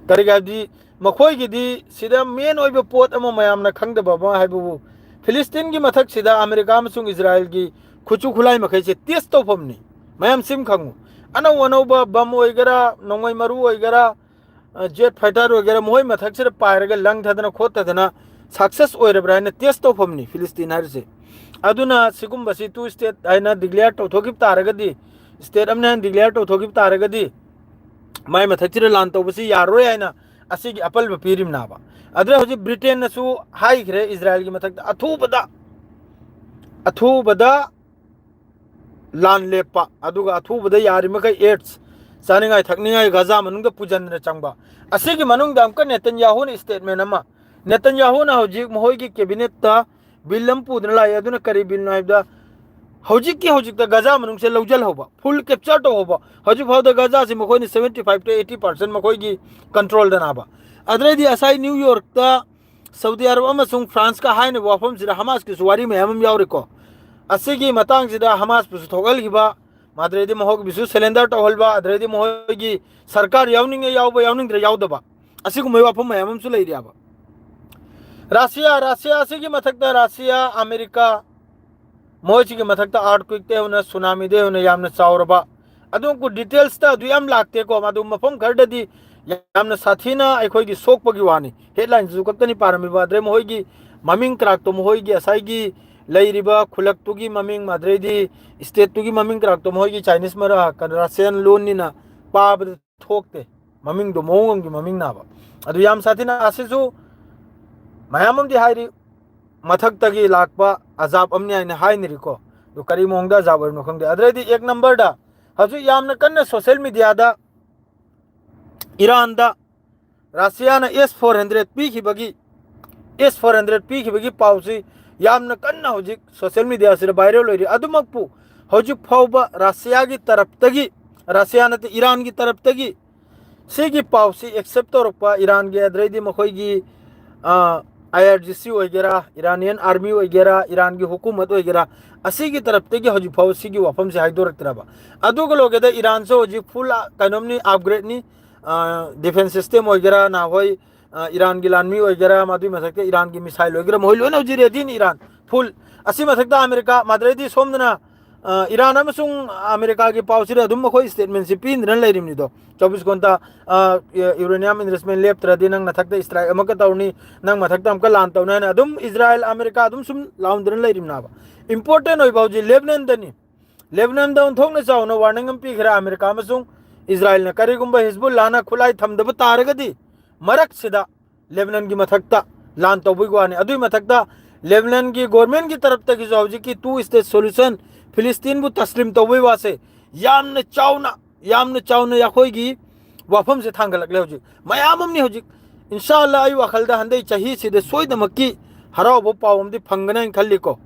ꯀꯔꯤꯒꯤ ꯍꯥꯏꯕꯗꯤ ꯃꯈꯣꯏꯒꯤꯗꯤ ꯁꯤꯗ ꯃꯦꯟ ꯑꯣꯏꯕ ꯄꯣꯠ ꯑꯃ ꯃꯌꯥꯝꯅ ꯈꯪꯗꯕ ꯑꯃ ꯍꯥꯏꯕꯕꯨ, ꯐꯤꯂꯤꯁꯇꯤꯟꯒꯤ ꯃꯊꯛꯁꯤꯗ ꯑꯃꯦꯔꯤꯀꯥ ꯑꯃꯁꯨꯡ ꯏꯖꯔꯥꯏꯜꯒꯤ ꯈꯨꯠꯁꯨ ꯈꯨꯠꯂꯥꯏ ꯃꯈꯩꯁꯦ ꯇꯦꯁ ꯇꯧꯐꯝꯅꯤ꯫ ꯃꯌꯥꯝ ꯁꯤꯝ ꯈꯪꯉꯨ, ꯑꯅꯧ ꯑꯅꯧꯕ ꯕꯝ ꯑꯣꯏꯒꯦꯔꯥ, ꯅꯣꯡꯃꯩ ꯃꯔꯨ ꯑꯣꯏꯒꯦꯔꯥ, ꯖꯦꯠ ꯐꯥꯏꯇꯔ ꯑꯣꯏꯒꯦꯔꯥ, ꯃꯈꯣꯏ ꯃꯊꯛꯁꯤꯗ ꯄꯥꯏꯔꯒ ꯂꯪꯊꯗꯅ ꯈꯣꯠꯇꯗꯅ ꯁꯛꯁꯦꯁ ꯑꯣꯏꯔꯕ꯭ꯔꯥ ꯍꯥꯏꯅ ꯇꯦꯁ ꯇꯧꯐꯝꯅꯤ ꯐꯤꯂꯤꯁꯇꯤꯟ ꯍꯥꯏꯔꯤꯁꯦ꯫ ꯑꯗꯨꯅ ꯁꯤꯒꯨꯝꯕꯁꯤ ꯇꯨ ꯁ꯭ꯇꯦꯠ ꯍꯥꯏꯅ ꯗꯤꯀ꯭ꯂꯦꯌꯔ ꯇꯧꯊꯣꯛꯈꯤꯕ ꯇꯥꯔꯒꯗꯤ, ꯁ꯭ꯇꯦꯠ ꯑꯃꯅ ꯍꯦꯟꯅ ꯗꯤꯀ꯭ꯂꯦꯌꯔ ꯇꯧꯊꯣꯛꯈꯤꯕ ꯇꯥꯔꯒꯗꯤ, ꯃꯥꯏ ꯃꯊꯛꯁꯤꯗ ꯂꯥꯟ ꯇꯧꯕꯁꯤ ꯌꯥꯔꯔꯣꯏ ꯍꯥꯏꯅ ꯑꯁꯤꯒꯤ ꯑꯄꯜꯕ ꯄꯤꯔꯤꯕꯅꯥꯕ꯫ ꯑꯗꯨꯗ ꯍꯧꯖꯤꯛ ꯕ꯭ꯔꯤꯇꯦꯟꯅꯁꯨ ꯍꯥꯏꯈ꯭ꯔꯦ ꯏꯖꯔꯥꯏꯜꯒꯤ ꯃꯊꯛꯇ ꯑꯊꯨꯕꯗ, ꯑꯊꯨꯕꯗ ꯂꯥꯟ ꯂꯦꯞꯄ, ꯑꯗꯨꯒ ꯑꯊꯨꯕꯗ ꯌꯥꯔꯤꯃꯈꯩ ꯑꯦꯗꯁ, ꯆꯥꯅꯤꯡꯉꯥꯏ ꯊꯛꯅꯤꯡꯉꯥꯏ ꯒꯥꯖꯥ ꯃꯅꯨꯡꯗ ꯄꯨꯁꯤꯟꯗꯅ ꯆꯪꯕ꯫ ꯑꯁꯤꯒꯤ ꯃꯅꯨꯡꯗ ꯑꯃꯨꯛꯀ ꯅꯦꯇꯟꯌꯥꯍꯨꯅ ꯁ꯭ꯇꯦꯠꯃꯦꯟ ꯑꯃ, ꯅꯦꯇꯟꯌꯥꯍꯨꯅ ꯍꯧꯖꯤꯛ ꯃꯈꯣꯏꯒꯤ ꯀꯦꯕꯤꯅꯦꯠꯇ ꯕꯤꯜ ꯑꯃ ꯄꯨꯗꯨꯅ ꯂꯥꯛꯏ꯫ ꯑꯗꯨꯅ ꯀꯔꯤ ꯕꯤꯜꯅꯣ ꯍꯥꯏꯕꯗ, ꯍꯧꯖꯤꯛꯀꯤ ꯍꯧꯖꯤꯛꯇ ꯒꯥꯖꯥ ꯃꯅꯨꯡꯁꯦ ꯂꯧꯁꯤꯜꯍꯧꯕ, ꯐꯨꯜ ꯀꯦꯞꯆꯔ ꯇꯧꯍꯧꯕ꯫ ꯍꯧꯖꯤꯛ ꯐꯥꯎꯗ ꯒꯥꯖꯥꯁꯤ ꯃꯈꯣꯏꯅ seventy five to eighty percent ꯃꯈꯣꯏꯒꯤ ꯀꯟꯇ꯭ꯔꯣꯜꯗꯅꯥꯕ꯫ ꯑꯗꯨꯗꯩꯗꯤ ꯉꯁꯥꯏ ꯅ꯭ꯌꯨ ꯌꯣꯔꯛꯇ ꯁꯥꯎꯗꯤ ꯑꯔꯕ ꯑꯃꯁꯨꯡ ꯐ꯭ꯔꯥꯟꯁꯀ ꯍꯥꯏꯅꯕ ꯋꯥꯐꯝꯁꯤꯗ ꯍꯃꯥꯁꯀꯤꯁꯨ ꯋꯥꯔꯤ ꯃꯌꯥꯝ ꯑꯃ ꯌꯥꯎꯔꯤꯀꯣ꯫ ꯑꯁꯤꯒꯤ ꯃꯇꯥꯡꯁꯤꯗ ꯍꯃꯥꯁꯄꯨꯁꯨ ꯊꯣꯛꯍꯜꯈꯤꯕ, ꯃꯗꯨꯗꯩꯗꯤ ꯃꯈꯣꯏꯒꯤꯁꯨ ꯁꯔꯦꯟꯗꯔ ꯇꯧꯍꯟꯕ, ꯑꯗꯨꯗꯩꯗꯤ ꯃꯈꯣꯏꯒꯤ ꯁꯔꯀꯥꯔ ꯌꯥꯎꯅꯤꯡꯉꯦ ꯌꯥꯎꯕ, ꯌꯥꯎꯅꯤꯡꯗ꯭ꯔꯦ ꯌꯥꯎꯗꯕ, ꯑꯁꯤꯒꯨꯝꯕꯒꯤ ꯋꯥꯐꯝ ꯃꯌꯥꯝ ꯑꯃꯁꯨ ꯂꯩꯔꯤꯑꯕ꯫ ꯔꯁꯤꯌꯥ, ꯔꯁꯤꯌꯥ ꯑꯁꯤꯒꯤ ꯃꯊꯛꯇ ꯔꯁꯤꯌꯥ, ꯑꯃꯦꯔꯤꯀꯥ, ꯃꯈꯣꯏꯁꯤꯒꯤ ꯃꯊꯛꯇ ꯑꯥꯔꯠꯀ꯭ꯋꯦꯛꯇꯩ ꯍꯧꯅ, ꯁꯨꯅꯥꯃꯤꯗꯩ ꯍꯧꯅ ꯌꯥꯝꯅ ꯆꯥꯎꯔꯕ, ꯑꯗꯨ ꯗꯤꯇꯦꯜꯁꯇ ꯑꯗꯨ ꯌꯥꯝ ꯂꯥꯛꯇꯦꯀꯣ꯫ ꯑꯗꯨ ꯃꯐꯝ ꯈꯔꯗꯗꯤ ꯌꯥꯝꯅ ꯁꯥꯊꯤꯅ ꯑꯩꯈꯣꯏꯒꯤ ꯁꯣꯛꯄꯒꯤ ꯋꯥꯅꯤ꯫ ꯍꯦꯗꯂꯥꯏꯟꯁꯤꯁꯨ ꯈꯛꯇꯅꯤ ꯄꯥꯔꯝꯃꯤꯕ꯫ ꯑꯗꯩ ꯃꯈꯣꯏꯒꯤ ꯃꯃꯤꯡ ꯀꯔꯥꯛꯇꯣ, ꯃꯈꯣꯏꯒꯤ ꯉꯁꯥꯏꯒꯤ ꯂꯩꯔꯤꯕ ꯈꯨꯜꯂꯛꯇꯨꯒꯤ ꯃꯃꯤꯡ, ꯑꯗꯩꯗꯤ ꯁ꯭ꯇꯦꯠꯇꯨꯒꯤ ꯃꯃꯤꯡ ꯀꯔꯥꯛꯇꯣ ꯃꯈꯣꯏꯒꯤ ꯆꯥꯏꯅꯤꯁ ꯃꯔ-, ꯀꯩꯅꯣ, ꯔꯁꯤꯌꯥꯟ ꯂꯣꯟꯅꯤꯅ ꯄꯥꯕꯗ ꯊꯣꯛꯇꯦ꯫ ꯃꯃꯤꯡꯗꯣ ꯃꯑꯣꯡ ꯑꯃꯒꯤ ꯃꯃꯤꯡꯅꯥꯕ꯫ ꯑꯗꯨ ꯌꯥꯝ ꯁꯥꯊꯤꯅ ꯑꯁꯤꯁꯨ ꯃꯌꯥꯝ ꯑꯃꯗꯤ ꯍꯥꯏꯔꯤ, ꯃꯊꯛꯇꯒꯤ ꯂꯥꯛꯄ ꯑꯖꯥꯕ ꯑꯃꯅꯤ ꯍꯥꯏꯅ ꯍꯥꯏꯅꯔꯤꯀꯣ꯫ ꯑꯗꯨ ꯀꯔꯤ ꯃꯑꯣꯡꯗ ꯑꯖꯥꯕ ꯑꯣꯏꯔꯤꯅꯣ ꯈꯪꯗꯦ꯫ ꯑꯗꯨꯗꯩꯗꯤ ꯑꯦꯛ ꯅꯝꯕꯔꯗ ꯍꯧꯖꯤꯛ ꯌꯥꯝꯅ ꯀꯟꯅ ꯁꯣꯁꯦꯜ ꯃꯦꯗꯤꯌꯥꯗ ꯏꯔꯥꯟꯗ ꯔꯁꯤꯌꯥꯅ ꯑꯦꯁ ꯐꯣꯔ ꯍꯟꯗ꯭ꯔꯦꯠ ꯄꯤꯈꯤꯕꯒꯤ, ꯑꯦꯁ ꯐꯣꯔ ꯍꯟꯗ꯭ꯔꯦꯠ ꯄꯤꯈꯤꯕꯒꯤ ꯄꯥꯎꯁꯤ ꯌꯥꯝꯅ ꯀꯟꯅ ꯍꯧꯖꯤꯛ ꯁꯣꯁꯦꯜ ꯃꯦꯗꯤꯌꯥꯁꯤꯗ ꯚꯥꯏꯔꯦꯜ ꯑꯣꯏꯔꯤ꯫ ꯑꯗꯨꯃꯛꯄꯨ ꯍꯧꯖꯤꯛ ꯐꯥꯎꯕ ꯔꯁꯤꯌꯥꯒꯤ ꯇꯔꯞꯇꯒꯤ, ꯔꯁꯤꯌꯥ ꯅꯠꯇꯦ, ꯏꯔꯥꯟꯒꯤ ꯇꯔꯞꯇꯒꯤ ꯁꯤꯒꯤ ꯄꯥꯎꯁꯤ ꯑꯦꯛꯁꯦꯞ ꯇꯧꯔꯛꯄ ꯏꯔꯥꯟꯒꯤ, ꯑꯗꯩꯗꯤ ꯃꯈꯣꯏꯒꯤ, ꯑ, ꯑꯥꯏ ꯑꯥꯔ ꯖꯤ ꯁꯤ ꯑꯣꯏꯒꯦꯔꯥ, ꯏꯔꯥꯅꯤꯌꯟ ꯑꯥꯔꯃꯤ ꯑꯣꯏꯒꯦꯔꯥ, ꯏꯔꯥꯟꯒꯤ ꯍꯨꯀꯨꯃꯠ ꯑꯣꯏꯒꯦꯔꯥ, ꯑꯁꯤꯒꯤ ꯇꯔꯞꯇꯒꯤ ꯍꯧꯖꯤꯛ ꯐꯥꯎꯕ ꯁꯤꯒꯤ ꯋꯥꯐꯝꯁꯤ ꯍꯥꯏꯗꯣꯔꯛꯇ꯭ꯔꯕ꯫ ꯑꯗꯨꯒ ꯂꯣꯏꯒꯗ ꯏꯔꯥꯟꯁꯨ ꯍꯧꯖꯤꯛ ꯐꯨꯜ, ꯑ, ꯀꯩꯅꯣꯝꯅꯤ, ꯑꯞꯒ꯭ꯔꯦꯗꯅꯤ, ꯑ, ꯗꯤꯐꯦꯟꯁ ꯁꯤꯁꯇꯦꯝ ꯑꯣꯏꯒꯦꯔꯥ, ꯅꯍꯥꯟꯋꯥꯏ, ꯑ, ꯏꯔꯥꯟꯒꯤ ꯂꯥꯟꯃꯤ ꯑꯣꯏꯒꯦꯔꯥ, ꯃꯗꯨꯒꯤ ꯃꯊꯛꯇ ꯏꯔꯥꯟꯒꯤ ꯃꯤꯁꯥꯏꯜ ꯑꯣꯏꯒꯦꯔꯥ, ꯃꯈꯣꯏ ꯂꯣꯏꯅ ꯍꯧꯖꯤꯛ ꯔꯦꯗꯤꯅꯤ ꯏꯔꯥꯟ ꯐꯨꯜ꯫ ꯑꯁꯤ ꯃꯊꯛꯇ ꯑꯃꯦꯔꯤꯀꯥ, ꯃꯗꯨꯗꯩꯗꯤ ꯁꯣꯝꯗꯅ, ꯑ, ꯏꯔꯥꯟ ꯑꯃꯁꯨꯡ ꯑꯃꯦꯔꯤꯀꯥꯒꯤ ꯄꯥꯎꯁꯤꯗ ꯑꯗꯨꯝ ꯃꯈꯣꯏ ꯁ꯭ꯇꯦꯠꯃꯦꯟꯁꯤ ꯄꯤꯗꯨꯅ ꯂꯩꯔꯤꯕꯅꯤꯗꯣ꯫ ꯆꯧꯕꯤꯁ ꯘꯟꯇꯥ, ꯑ, ꯌꯨꯔꯦꯅꯤꯌꯝ ꯏꯟꯔꯤꯆꯃꯦꯟ ꯂꯦꯞꯇ꯭ꯔꯗꯤ ꯅꯪ ꯃꯊꯛꯇ ꯁ꯭ꯇ꯭ꯔꯥꯏꯛ ꯑꯃꯨꯛꯀ ꯇꯧꯔꯅꯤ, ꯅꯪ ꯃꯊꯛꯇ ꯑꯃꯨꯛꯀ ꯂꯥꯟ ꯇꯧꯅꯤ ꯍꯥꯏꯅ ꯑꯗꯨꯝ ꯏꯖꯔꯥꯏꯜ, ꯑꯃꯦꯔꯤꯀꯥ ꯑꯗꯨꯝ ꯁꯨꯝ ꯂꯥꯎꯅꯗꯨꯅ ꯂꯩꯔꯤꯕꯅꯦꯕ꯫ ꯏꯝꯄꯣꯔꯇꯦꯟ ꯑꯣꯏꯕ ꯍꯧꯖꯤꯛ ꯂꯦꯕꯅꯟꯗꯅꯤ꯫ ꯂꯦꯕꯅꯟꯗ ꯑꯣꯟꯊꯣꯛꯅ ꯆꯥꯎꯅ ꯋꯥꯔꯅꯤꯡ ꯑꯃ ꯄꯤꯈ꯭ꯔꯦ ꯑꯃꯦꯔꯤꯀꯥ ꯑꯃꯁꯨꯡ ꯏꯖꯔꯥꯏꯜꯅ꯫ ꯀꯔꯤꯒꯨꯝꯕ ꯍꯤꯖꯕꯨꯜꯂꯥꯅ ꯈꯨꯠꯂꯥꯏ ꯊꯝꯗꯕ ꯇꯥꯔꯒꯗꯤ ꯃꯔꯛꯁꯤꯗ ꯂꯦꯕꯅꯟꯒꯤ ꯃꯊꯛꯇ ꯂꯥꯟ ꯇꯧꯕꯒꯤ ꯋꯥꯅꯤ꯫ ꯑꯗꯨꯒꯤ ꯃꯊꯛꯇ ꯂꯦꯕꯅꯟꯒꯤ ꯒꯣꯔꯃꯦꯟꯒꯤ ꯇꯔꯞꯇꯒꯤꯁꯨ ꯍꯧꯖꯤꯛꯀꯤ ꯇꯨ ꯁ꯭ꯇꯦꯠ ꯁꯣꯂꯨꯁꯟ, ꯐꯤꯂꯤꯁꯇꯤꯟꯕꯨ ꯇꯁꯂꯤꯝ ꯇꯧꯕꯒꯤ ꯋꯥꯁꯦ ꯌꯥꯝꯅ ꯆꯥꯎꯅ, ꯌꯥꯝꯅ ꯆꯥꯎꯅ ꯑꯩꯈꯣꯏꯒꯤ ꯋꯥꯐꯝꯁꯦ ꯊꯥꯡꯒꯠꯂꯛꯂꯦ ꯍꯧꯖꯤꯛ꯫ ꯃꯌꯥꯝ ꯑꯃꯅꯤ ꯍꯧꯖꯤꯛ꯫ ꯏꯟꯁꯥ ꯑꯜꯂꯥ, ꯑꯩ ꯋꯥꯈꯜꯗ ꯍꯟꯗꯛ ꯆꯍꯤꯁꯤꯗ ꯁꯣꯏꯗꯃꯛꯀꯤ ꯍꯔꯥꯎꯕ ꯄꯥꯎ ꯑꯃꯗꯤ ꯐꯪꯒꯅꯤ ꯍꯥꯏꯅ ꯈꯜꯂꯤꯀꯣ꯫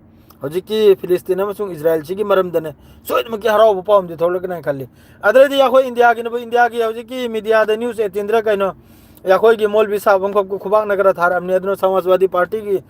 ꯍꯧꯖꯤꯛꯀꯤ ꯐꯤꯂꯤꯁꯇꯤꯟ ꯑꯃꯁꯨꯡ ꯏꯖꯔꯥꯏꯜꯁꯤꯒꯤ ꯃꯔꯝꯗꯅꯦ ꯁꯣꯏꯗꯃꯛꯀꯤ ꯍꯔꯥꯎꯕ ꯄꯥꯎ ꯑꯃꯗꯤ ꯊꯣꯛꯂꯛꯀꯅꯤ ꯍꯥꯏꯅ ꯈꯜꯂꯤ꯫ ꯑꯗꯨꯗꯩꯗꯤ ꯑꯩꯈꯣꯏ ꯏꯟꯗꯤꯌꯥꯒꯤꯅꯕꯨ, ꯏꯟꯗꯤꯌꯥꯒꯤ ꯍꯧꯖꯤꯛꯀꯤ ꯃꯦꯗꯤꯌꯥꯗ, ꯅ꯭ꯌꯨꯁ ꯑꯩꯠꯇꯤꯟꯗꯔ ꯀꯩꯅꯣ, ꯑꯩꯈꯣꯏꯒꯤ ꯃꯣꯜꯕꯤ ꯁꯥꯕ ꯑꯃꯈꯛ ꯈꯨꯕꯥꯛꯅ ꯈꯔ ꯊꯥꯔꯛꯑꯕꯅꯤ꯫ ꯑꯗꯨꯅ ꯁꯃꯥꯖꯋꯥꯗꯤ ꯄꯥꯔꯇꯤꯒꯤ,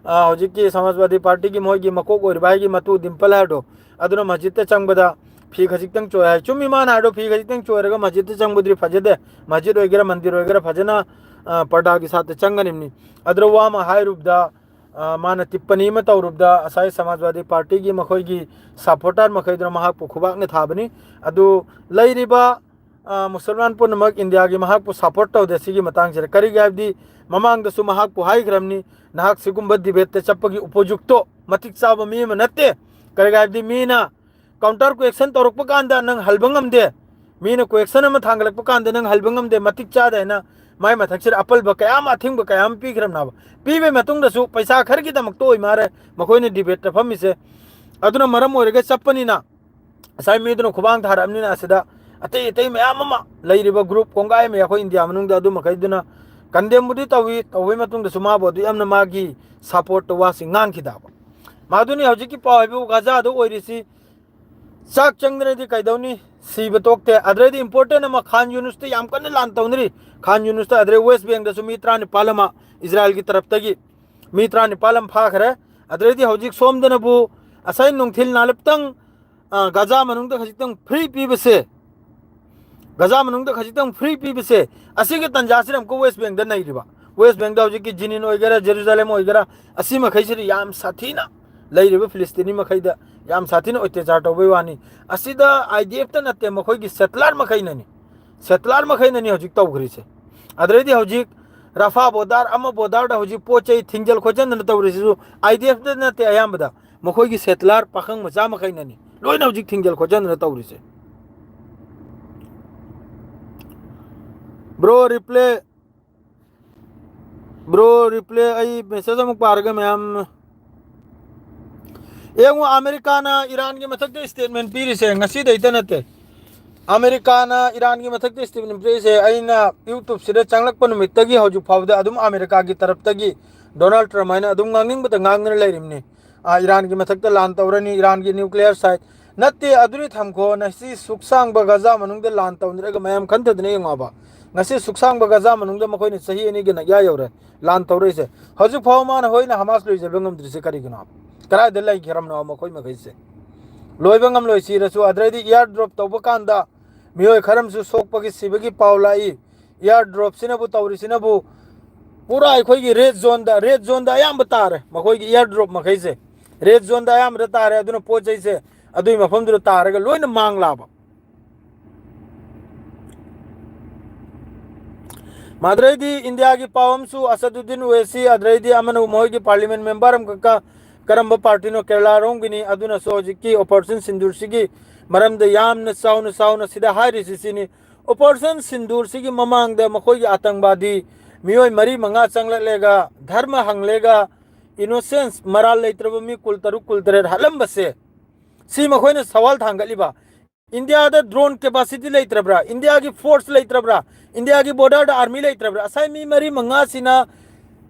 ꯑ, ꯍꯧꯖꯤꯛꯀꯤ ꯁꯃꯥꯖꯋꯥꯗꯤ ꯄꯥꯔꯇꯤꯒꯤ ꯃꯣꯏꯒꯤ ꯃꯀꯣꯛ ꯑꯣꯏꯔꯤꯕ ꯍꯥꯏꯒꯤ ꯃꯇꯨ ꯗꯤꯝꯄꯜ ꯍꯥꯏꯕꯗꯣ, ꯑꯗꯨꯅ ꯃꯁꯖꯤꯠꯇ ꯆꯪꯕꯗ ꯐꯤ ꯈꯖꯤꯛꯇꯪ ꯆꯣꯏ ꯍꯥꯏ꯫ ꯆꯨꯝꯃꯤ, ꯃꯥꯅ ꯍꯥꯏꯗꯣ, ꯐꯤ ꯈꯖꯤꯛꯇꯪ ꯆꯣꯏꯔꯒ ꯃꯁꯖꯤꯠꯇ ꯆꯪꯕꯗꯨꯗꯤ ꯐꯖꯗꯦ꯫ ꯃꯁꯖꯤꯠ ꯑꯣꯏꯒꯦꯔꯥ ꯃꯟꯗꯤꯔ ꯑꯣꯏꯒꯦꯔꯥ ꯐꯖꯅ, ꯑ, ꯄꯔꯗꯥꯒꯤ ꯁꯥꯠꯇ ꯆꯪꯒꯅꯤꯕꯅꯤ꯫ ꯑꯗꯨꯗ ꯋꯥ ꯑꯃ ꯍꯥꯏꯔꯨꯕꯗ, ꯑ, ꯃꯥꯅ ꯇꯤꯞꯄꯅꯤ ꯑꯃ ꯇꯧꯔꯨꯕꯗ ꯉꯁꯥꯏ ꯁꯃꯥꯖꯋꯥꯗꯤ ꯄꯥꯔꯇꯤꯒꯤ ꯃꯈꯣꯏꯒꯤ ꯁꯄꯣꯔꯇꯔ ꯃꯈꯩꯗꯨꯅ ꯃꯍꯥꯛꯄꯨ ꯈꯨꯕꯥꯛꯅ ꯊꯥꯕꯅꯤ꯫ ꯑꯗꯨ ꯂꯩꯔꯤꯕ ꯑ, ꯃꯨꯁꯜꯃꯥꯟ ꯄꯨꯝꯅꯃꯛ ꯏꯟꯗꯤꯌꯥꯒꯤ ꯃꯍꯥꯛꯄꯨ support ꯇꯧꯗꯦ ꯁꯤꯒꯤ ꯃꯇꯥꯡꯁꯤꯗ꯫ ꯀꯔꯤꯒꯤ ꯍꯥꯏꯕꯗꯤ ꯃꯃꯥꯡꯗꯁꯨ ꯃꯍꯥꯛꯄꯨ ꯍꯥꯏꯈ꯭ꯔꯕꯅꯤ, ꯅꯍꯥꯛ ꯁꯤꯒꯨꯝꯕ debate ꯇ ꯆꯠꯄꯒꯤ ꯎꯄꯣꯖꯨꯛꯇꯣ ꯃꯇꯤꯛ ꯆꯥꯕ ꯃꯤ ꯑꯃ ꯅꯠꯇꯦ꯫ ꯀꯔꯤꯒꯤ ꯍꯥꯏꯕꯗꯤ ꯃꯤꯅ counter question ꯇꯧꯔꯛꯄ ꯀꯥꯟꯗ ꯅꯪ ꯍꯜꯕ ꯉꯝꯗꯦ, ꯃꯤꯅ question ꯑꯃ ꯊꯥꯡꯒꯠꯂꯛꯄ ꯀꯥꯟꯗ ꯅꯪ ꯍꯜꯕ ꯉꯝꯗꯦ, ꯃꯇꯤꯛ ꯆꯥꯗꯦ ꯍꯥꯏꯅ ꯃꯥꯏ ꯃꯊꯛꯁꯤꯗ ꯑꯄꯜꯕ ꯀꯌꯥ ꯑꯃ, ꯑꯊꯤꯡꯕ ꯀꯌꯥ ꯑꯃ ꯄꯤꯈ꯭ꯔꯕꯅꯦꯕ꯫ ꯄꯤꯕꯒꯤ ꯃꯇꯨꯡꯗꯁꯨ ꯄꯩꯁꯥ ꯈꯔꯒꯤꯗꯃꯛꯇ ꯑꯣꯏ ꯃꯥꯔꯦ ꯃꯈꯣꯏꯅ debate ꯇ ꯐꯝꯃꯤꯁꯦ꯫ ꯑꯗꯨꯅ ꯃꯔꯝ ꯑꯣꯏꯔꯒ ꯆꯠꯄꯅꯤꯅ ꯉꯁꯥꯏ ꯃꯤꯗꯨꯅ ꯈꯨꯕꯥꯡ ꯊꯥꯔꯛꯑꯕꯅꯤꯅ ꯑꯁꯤꯗ ꯑꯇꯩ ꯑꯇꯩ ꯃꯌꯥꯝ ꯑꯃ ꯂꯩꯔꯤꯕ group ꯀꯣꯡꯒꯥꯏ ꯑꯃ ꯑꯩꯈꯣꯏ ꯏꯟꯗꯤꯌꯥ ꯃꯅꯨꯡꯗ ꯑꯗꯨ ꯃꯈꯩꯗꯨꯅ condemn ꯕꯨꯗꯤ ꯇꯧꯏ, ꯇꯧꯕꯒꯤ ꯃꯇꯨꯡꯗꯁꯨ ꯃꯥꯕꯨ ꯑꯗꯨ ꯌꯥꯝꯅ ꯃꯥꯒꯤ support ꯇ ꯋꯥꯁꯤ ꯉꯥꯡꯈꯤꯗꯕ꯫ ꯃꯗꯨꯅꯤ ꯍꯧꯖꯤꯛꯀꯤ ꯄꯥꯎ ꯍꯥꯏꯕꯕꯨ ꯒꯖꯥꯗ ꯑꯣꯏꯔꯤꯁꯤ꯫ ꯆꯥꯛ ꯆꯪꯗ꯭ꯔꯗꯤ ꯀꯩꯗꯧꯅꯤ? ꯁꯤꯕ ꯇꯣꯛꯇꯦ꯫ ꯑꯗꯨꯗꯩꯗꯤ important ꯑꯃ, ꯈꯥꯟ ꯌꯨꯅꯨꯁꯇ ꯌꯥꯝ ꯀꯟꯅ ꯂꯥꯟ ꯇꯧꯅꯔꯤ꯫ ꯈꯥꯟ ꯌꯨꯅꯨꯁꯇ ꯑꯗꯨꯗꯩ West Bank ꯗꯁꯨ ꯃꯤ ꯇꯔꯥꯅꯤꯄꯥꯜ ꯑꯃ ꯏꯖꯔꯥꯏꯜꯒꯤ ꯇꯔꯞꯇꯒꯤ ꯃꯤ ꯇꯔꯥꯅꯤꯄꯥꯜ ꯑꯃ ꯐꯥꯈ꯭ꯔꯦ꯫ ꯑꯗꯨꯗꯩꯗꯤ ꯍꯧꯖꯤꯛ ꯁꯣꯝꯗꯅꯕꯨ ꯉꯁꯥꯏ ꯅꯨꯡꯊꯤꯜ ꯅꯥꯜꯂꯞꯇꯪ, ꯑ, ꯒꯖꯥ ꯃꯅꯨꯡꯗ ꯈꯖꯤꯛꯇꯪ free ꯄꯤꯕꯁꯦ, ꯒꯖꯥ ꯃꯅꯨꯡꯗ ꯈꯖꯤꯛꯇꯪ free ꯄꯤꯕꯁꯦ, ꯑꯁꯤꯒꯤ ꯇꯟꯖꯥꯁꯤꯗ ꯑꯃꯨꯛꯀ West Bank ꯗ ꯅꯩꯔꯤꯕ꯫ West Bank ꯗ ꯍꯧꯖꯤꯛꯀꯤ ꯖꯤꯅꯤꯟ ꯑꯣꯏꯒꯦꯔꯥ, ꯖꯦꯔꯨꯖꯥꯂꯦꯝ ꯑꯣꯏꯒꯦꯔꯥ, ꯑꯁꯤ ꯃꯈꯩꯁꯤꯗꯤ ꯌꯥꯝ ꯁꯥꯊꯤꯅ ꯂꯩꯔꯤꯕ ꯐꯤꯂꯤꯁꯇꯤꯅꯤ ꯃꯈꯩꯗ ꯌꯥꯝ ꯁꯥꯊꯤꯅ ꯑꯣꯏꯇꯦꯆꯥꯔ ꯇꯧꯕꯩ ꯋꯥꯅꯤ꯫ ꯑꯁꯤꯗ IDF ꯇ ꯅꯠꯇꯦ, ꯃꯈꯣꯏꯒꯤ settler ꯃꯈꯩꯅꯅꯤ꯫ Settler ꯃꯈꯩꯅꯅꯤ ꯍꯧꯖꯤꯛ ꯇꯧꯈ꯭ꯔꯤꯁꯦ꯫ ꯑꯗꯨꯗꯩꯗꯤ ꯍꯧꯖꯤꯛ ꯔꯐꯥ ꯕꯣꯗꯥꯔ, ꯑꯃ ꯕꯣꯗꯥꯔꯗ ꯍꯧꯖꯤꯛ ꯄꯣꯠ ꯆꯩ ꯊꯤꯡꯖꯤꯜ ꯈꯣꯠꯆꯤꯟꯗꯅ ꯇꯧꯔꯤꯁꯤꯁꯨ IDF ꯇ ꯅꯠꯇꯦ ꯑꯌꯥꯝꯕꯗ, ꯃꯈꯣꯏꯒꯤ settler ꯄꯥꯈꯪ ꯃꯆꯥ ꯃꯈꯩꯅꯅꯤ ꯂꯣꯏꯅ ꯍꯧꯖꯤꯛ ꯊꯤꯡꯖꯤꯜ ꯈꯣꯠꯆꯤꯟꯗꯅ ꯇꯧꯔꯤꯁꯦ꯫ Bro, reply, bro, reply, ꯑꯩ message ꯑꯃꯨꯛ ꯄꯥꯔꯒ ꯃꯌꯥꯝ ꯌꯦꯡꯉꯨ꯫ ꯑꯃꯦꯔꯤꯀꯥꯅ ꯏꯔꯥꯟꯒꯤ ꯃꯊꯛꯇ statement ꯄꯤꯔꯤꯁꯦ ꯉꯁꯤꯗꯩꯗ ꯅꯠꯇꯦ꯫ ꯑꯃꯦꯔꯤꯀꯥꯅ ꯏꯔꯥꯟꯒꯤ ꯃꯊꯛꯇ statement ꯄꯤꯔꯤꯁꯦ ꯑꯩꯅ YouTube ꯁꯤꯗ ꯆꯪꯂꯛꯄ ꯅꯨꯃꯤꯠꯇꯒꯤ ꯍꯧꯖꯤꯛ ꯐꯥꯎꯕꯗ ꯑꯗꯨꯝ ꯑꯃꯦꯔꯤꯀꯥꯒꯤ ꯇꯔꯞꯇꯒꯤ ꯗꯣꯅꯥꯜꯗ ꯇ꯭ꯔꯝꯞ ꯍꯥꯏꯅ ꯑꯗꯨꯝ ꯉꯥꯡꯅꯤꯡꯕꯗ ꯉꯥꯡꯗꯨꯅ ꯂꯩꯔꯤꯕꯅꯤ꯫ ꯑꯥ, ꯏꯔꯥꯟꯒꯤ ꯃꯊꯛꯇ ꯂꯥꯟ ꯇꯧꯔꯅꯤ, ꯏꯔꯥꯟꯒꯤ nuclear site꯫ ꯅꯠꯇꯦ, ꯑꯗꯨꯗꯤ ꯊꯝꯈꯣ, ꯉꯁꯤ ꯁꯨꯛ ꯁꯥꯡꯕ ꯒꯖꯥ ꯃꯅꯨꯡꯗ ꯂꯥꯟ ꯇꯧꯅꯔꯒ ꯃꯌꯥꯝ ꯈꯟꯊꯗꯅ ꯌꯦꯡꯉꯣꯕ꯫ ꯉꯁꯤ ꯁꯨꯛ ꯁꯥꯡꯕ ꯒꯖꯥ ꯃꯅꯨꯡꯗ ꯃꯈꯣꯏꯅ ꯆꯍꯤ ꯑꯅꯤꯒꯤ ꯅꯛꯌꯥ ꯌꯧꯔꯦ ꯂꯥꯟ ꯇꯧꯔꯛꯏꯁꯦ꯫ ꯍꯧꯖꯤꯛ ꯐꯥꯎꯕ ꯃꯥꯅ ꯍꯣꯏꯅ ꯍꯃꯥꯁ ꯂꯣꯏꯖꯕ ꯉꯝꯗ꯭ꯔꯤꯁꯦ ꯀꯔꯤꯒꯤꯅꯣ? ꯀꯗꯥꯏꯗ ꯂꯩꯈ꯭ꯔꯕꯅꯣ ꯃꯈꯣꯏ ꯃꯈꯩꯁꯦ? ꯂꯣꯏꯕ ꯉꯝꯂꯣꯏ, ꯁꯤꯔꯁꯨ꯫ ꯑꯗꯨꯗꯩꯗꯤ air drop ꯇꯧꯕ ꯀꯥꯟꯗ ꯃꯤꯑꯣꯏ ꯈꯔ ꯑꯃꯁꯨ ꯁꯣꯛꯄꯒꯤ, ꯁꯤꯕꯒꯤ ꯄꯥꯎ ꯂꯥꯛꯏ꯫ Air drop ꯁꯤꯅꯕꯨ ꯇꯧꯔꯤꯁꯤꯅꯕꯨ ꯄꯨꯔꯥ ꯑꯩꯈꯣꯏꯒꯤ red zone ꯗ, red zone ꯗ ꯑꯌꯥꯝꯕ ꯇꯥꯔꯦ ꯃꯈꯣꯏꯒꯤ air drop ꯃꯈꯩꯁꯦ꯫ Red zone ꯗ ꯑꯌꯥꯝꯕꯗ ꯇꯥꯔꯦ꯫ ꯑꯗꯨꯅ ꯄꯣꯠ ꯆꯩꯁꯦ ꯑꯗꯨꯒꯤ ꯃꯐꯝꯗꯨꯗ ꯇꯥꯔꯒ ꯂꯣꯏꯅ ꯃꯥꯡꯂꯥꯕ꯫ ꯃꯗꯨꯗꯩꯗꯤ ꯏꯟꯗꯤꯌꯥꯒꯤ ꯄꯥꯎ ꯑꯃꯁꯨ ꯑꯁꯗꯨꯗꯤꯟ ꯑꯣꯋꯦꯁꯤ, ꯑꯗꯨꯗꯩꯗꯤ ꯑꯃꯅ ꯃꯈꯣꯏꯒꯤ ꯄꯥꯔꯂꯤꯌꯥꯃꯦꯟ ꯃꯦꯝꯕꯔ ꯑꯃꯈꯛꯀ, ꯀꯔꯝꯕ ꯄꯥꯔꯇꯤꯅꯣ, ꯀꯦꯔꯂꯥꯔꯣꯝꯒꯤꯅꯤ, ꯑꯗꯨꯅꯁꯨ ꯍꯧꯖꯤꯛꯀꯤ ꯑꯣꯄꯔꯦꯁꯟ ꯁꯤꯟꯗꯨꯔꯁꯤꯒꯤ ꯃꯔꯝꯗ ꯌꯥꯝꯅ ꯆꯥꯎꯅ ꯆꯥꯎꯅ ꯁꯤꯗ ꯍꯥꯏꯔꯤꯁꯤ ꯁꯤꯅꯤ꯫ ꯑꯣꯄꯔꯦꯁꯟ ꯁꯤꯟꯗꯨꯔꯁꯤꯒꯤ ꯃꯃꯥꯡꯗ ꯃꯈꯣꯏꯒꯤ ꯑꯇꯪꯕꯥꯗꯤ ꯃꯤꯑꯣꯏ ꯃꯔꯤ ꯃꯉꯥ ꯆꯪꯂꯛꯂꯦꯒ, ꯙꯔꯃ ꯍꯪꯂꯦꯒ, ꯏꯅꯣꯁꯦꯟꯁ, ꯃꯔꯥꯜ ꯂꯩꯇ꯭ꯔꯕ ꯃꯤ ꯀꯨꯜ ꯇꯔꯨꯛ ꯀꯨꯜ ꯇꯔꯦꯠ ꯍꯥꯠꯂꯝꯕꯁꯦ, ꯁꯤ ꯃꯈꯣꯏꯅ ꯁꯋꯥꯜ ꯊꯥꯡꯒꯠꯂꯤꯕ꯫ ꯏꯟꯗꯤꯌꯥꯗ ꯗ꯭ꯔꯣꯟ ꯀꯦꯄꯥꯁꯤꯇꯤ ꯂꯩꯇ꯭ꯔꯕ꯭ꯔꯥ? ꯏꯟꯗꯤꯌꯥꯒꯤ ꯐꯣꯔꯁ ꯂꯩꯇ꯭ꯔꯕ꯭ꯔꯥ? ꯏꯟꯗꯤꯌꯥꯒꯤ ꯕꯣꯔꯗꯔꯗ ꯑꯥꯔꯃꯤ ꯂꯩꯇ꯭ꯔꯕ꯭ꯔꯥ? ꯉꯁꯥꯏ ꯃꯤ ꯃꯔꯤ ꯃꯉꯥꯁꯤꯅ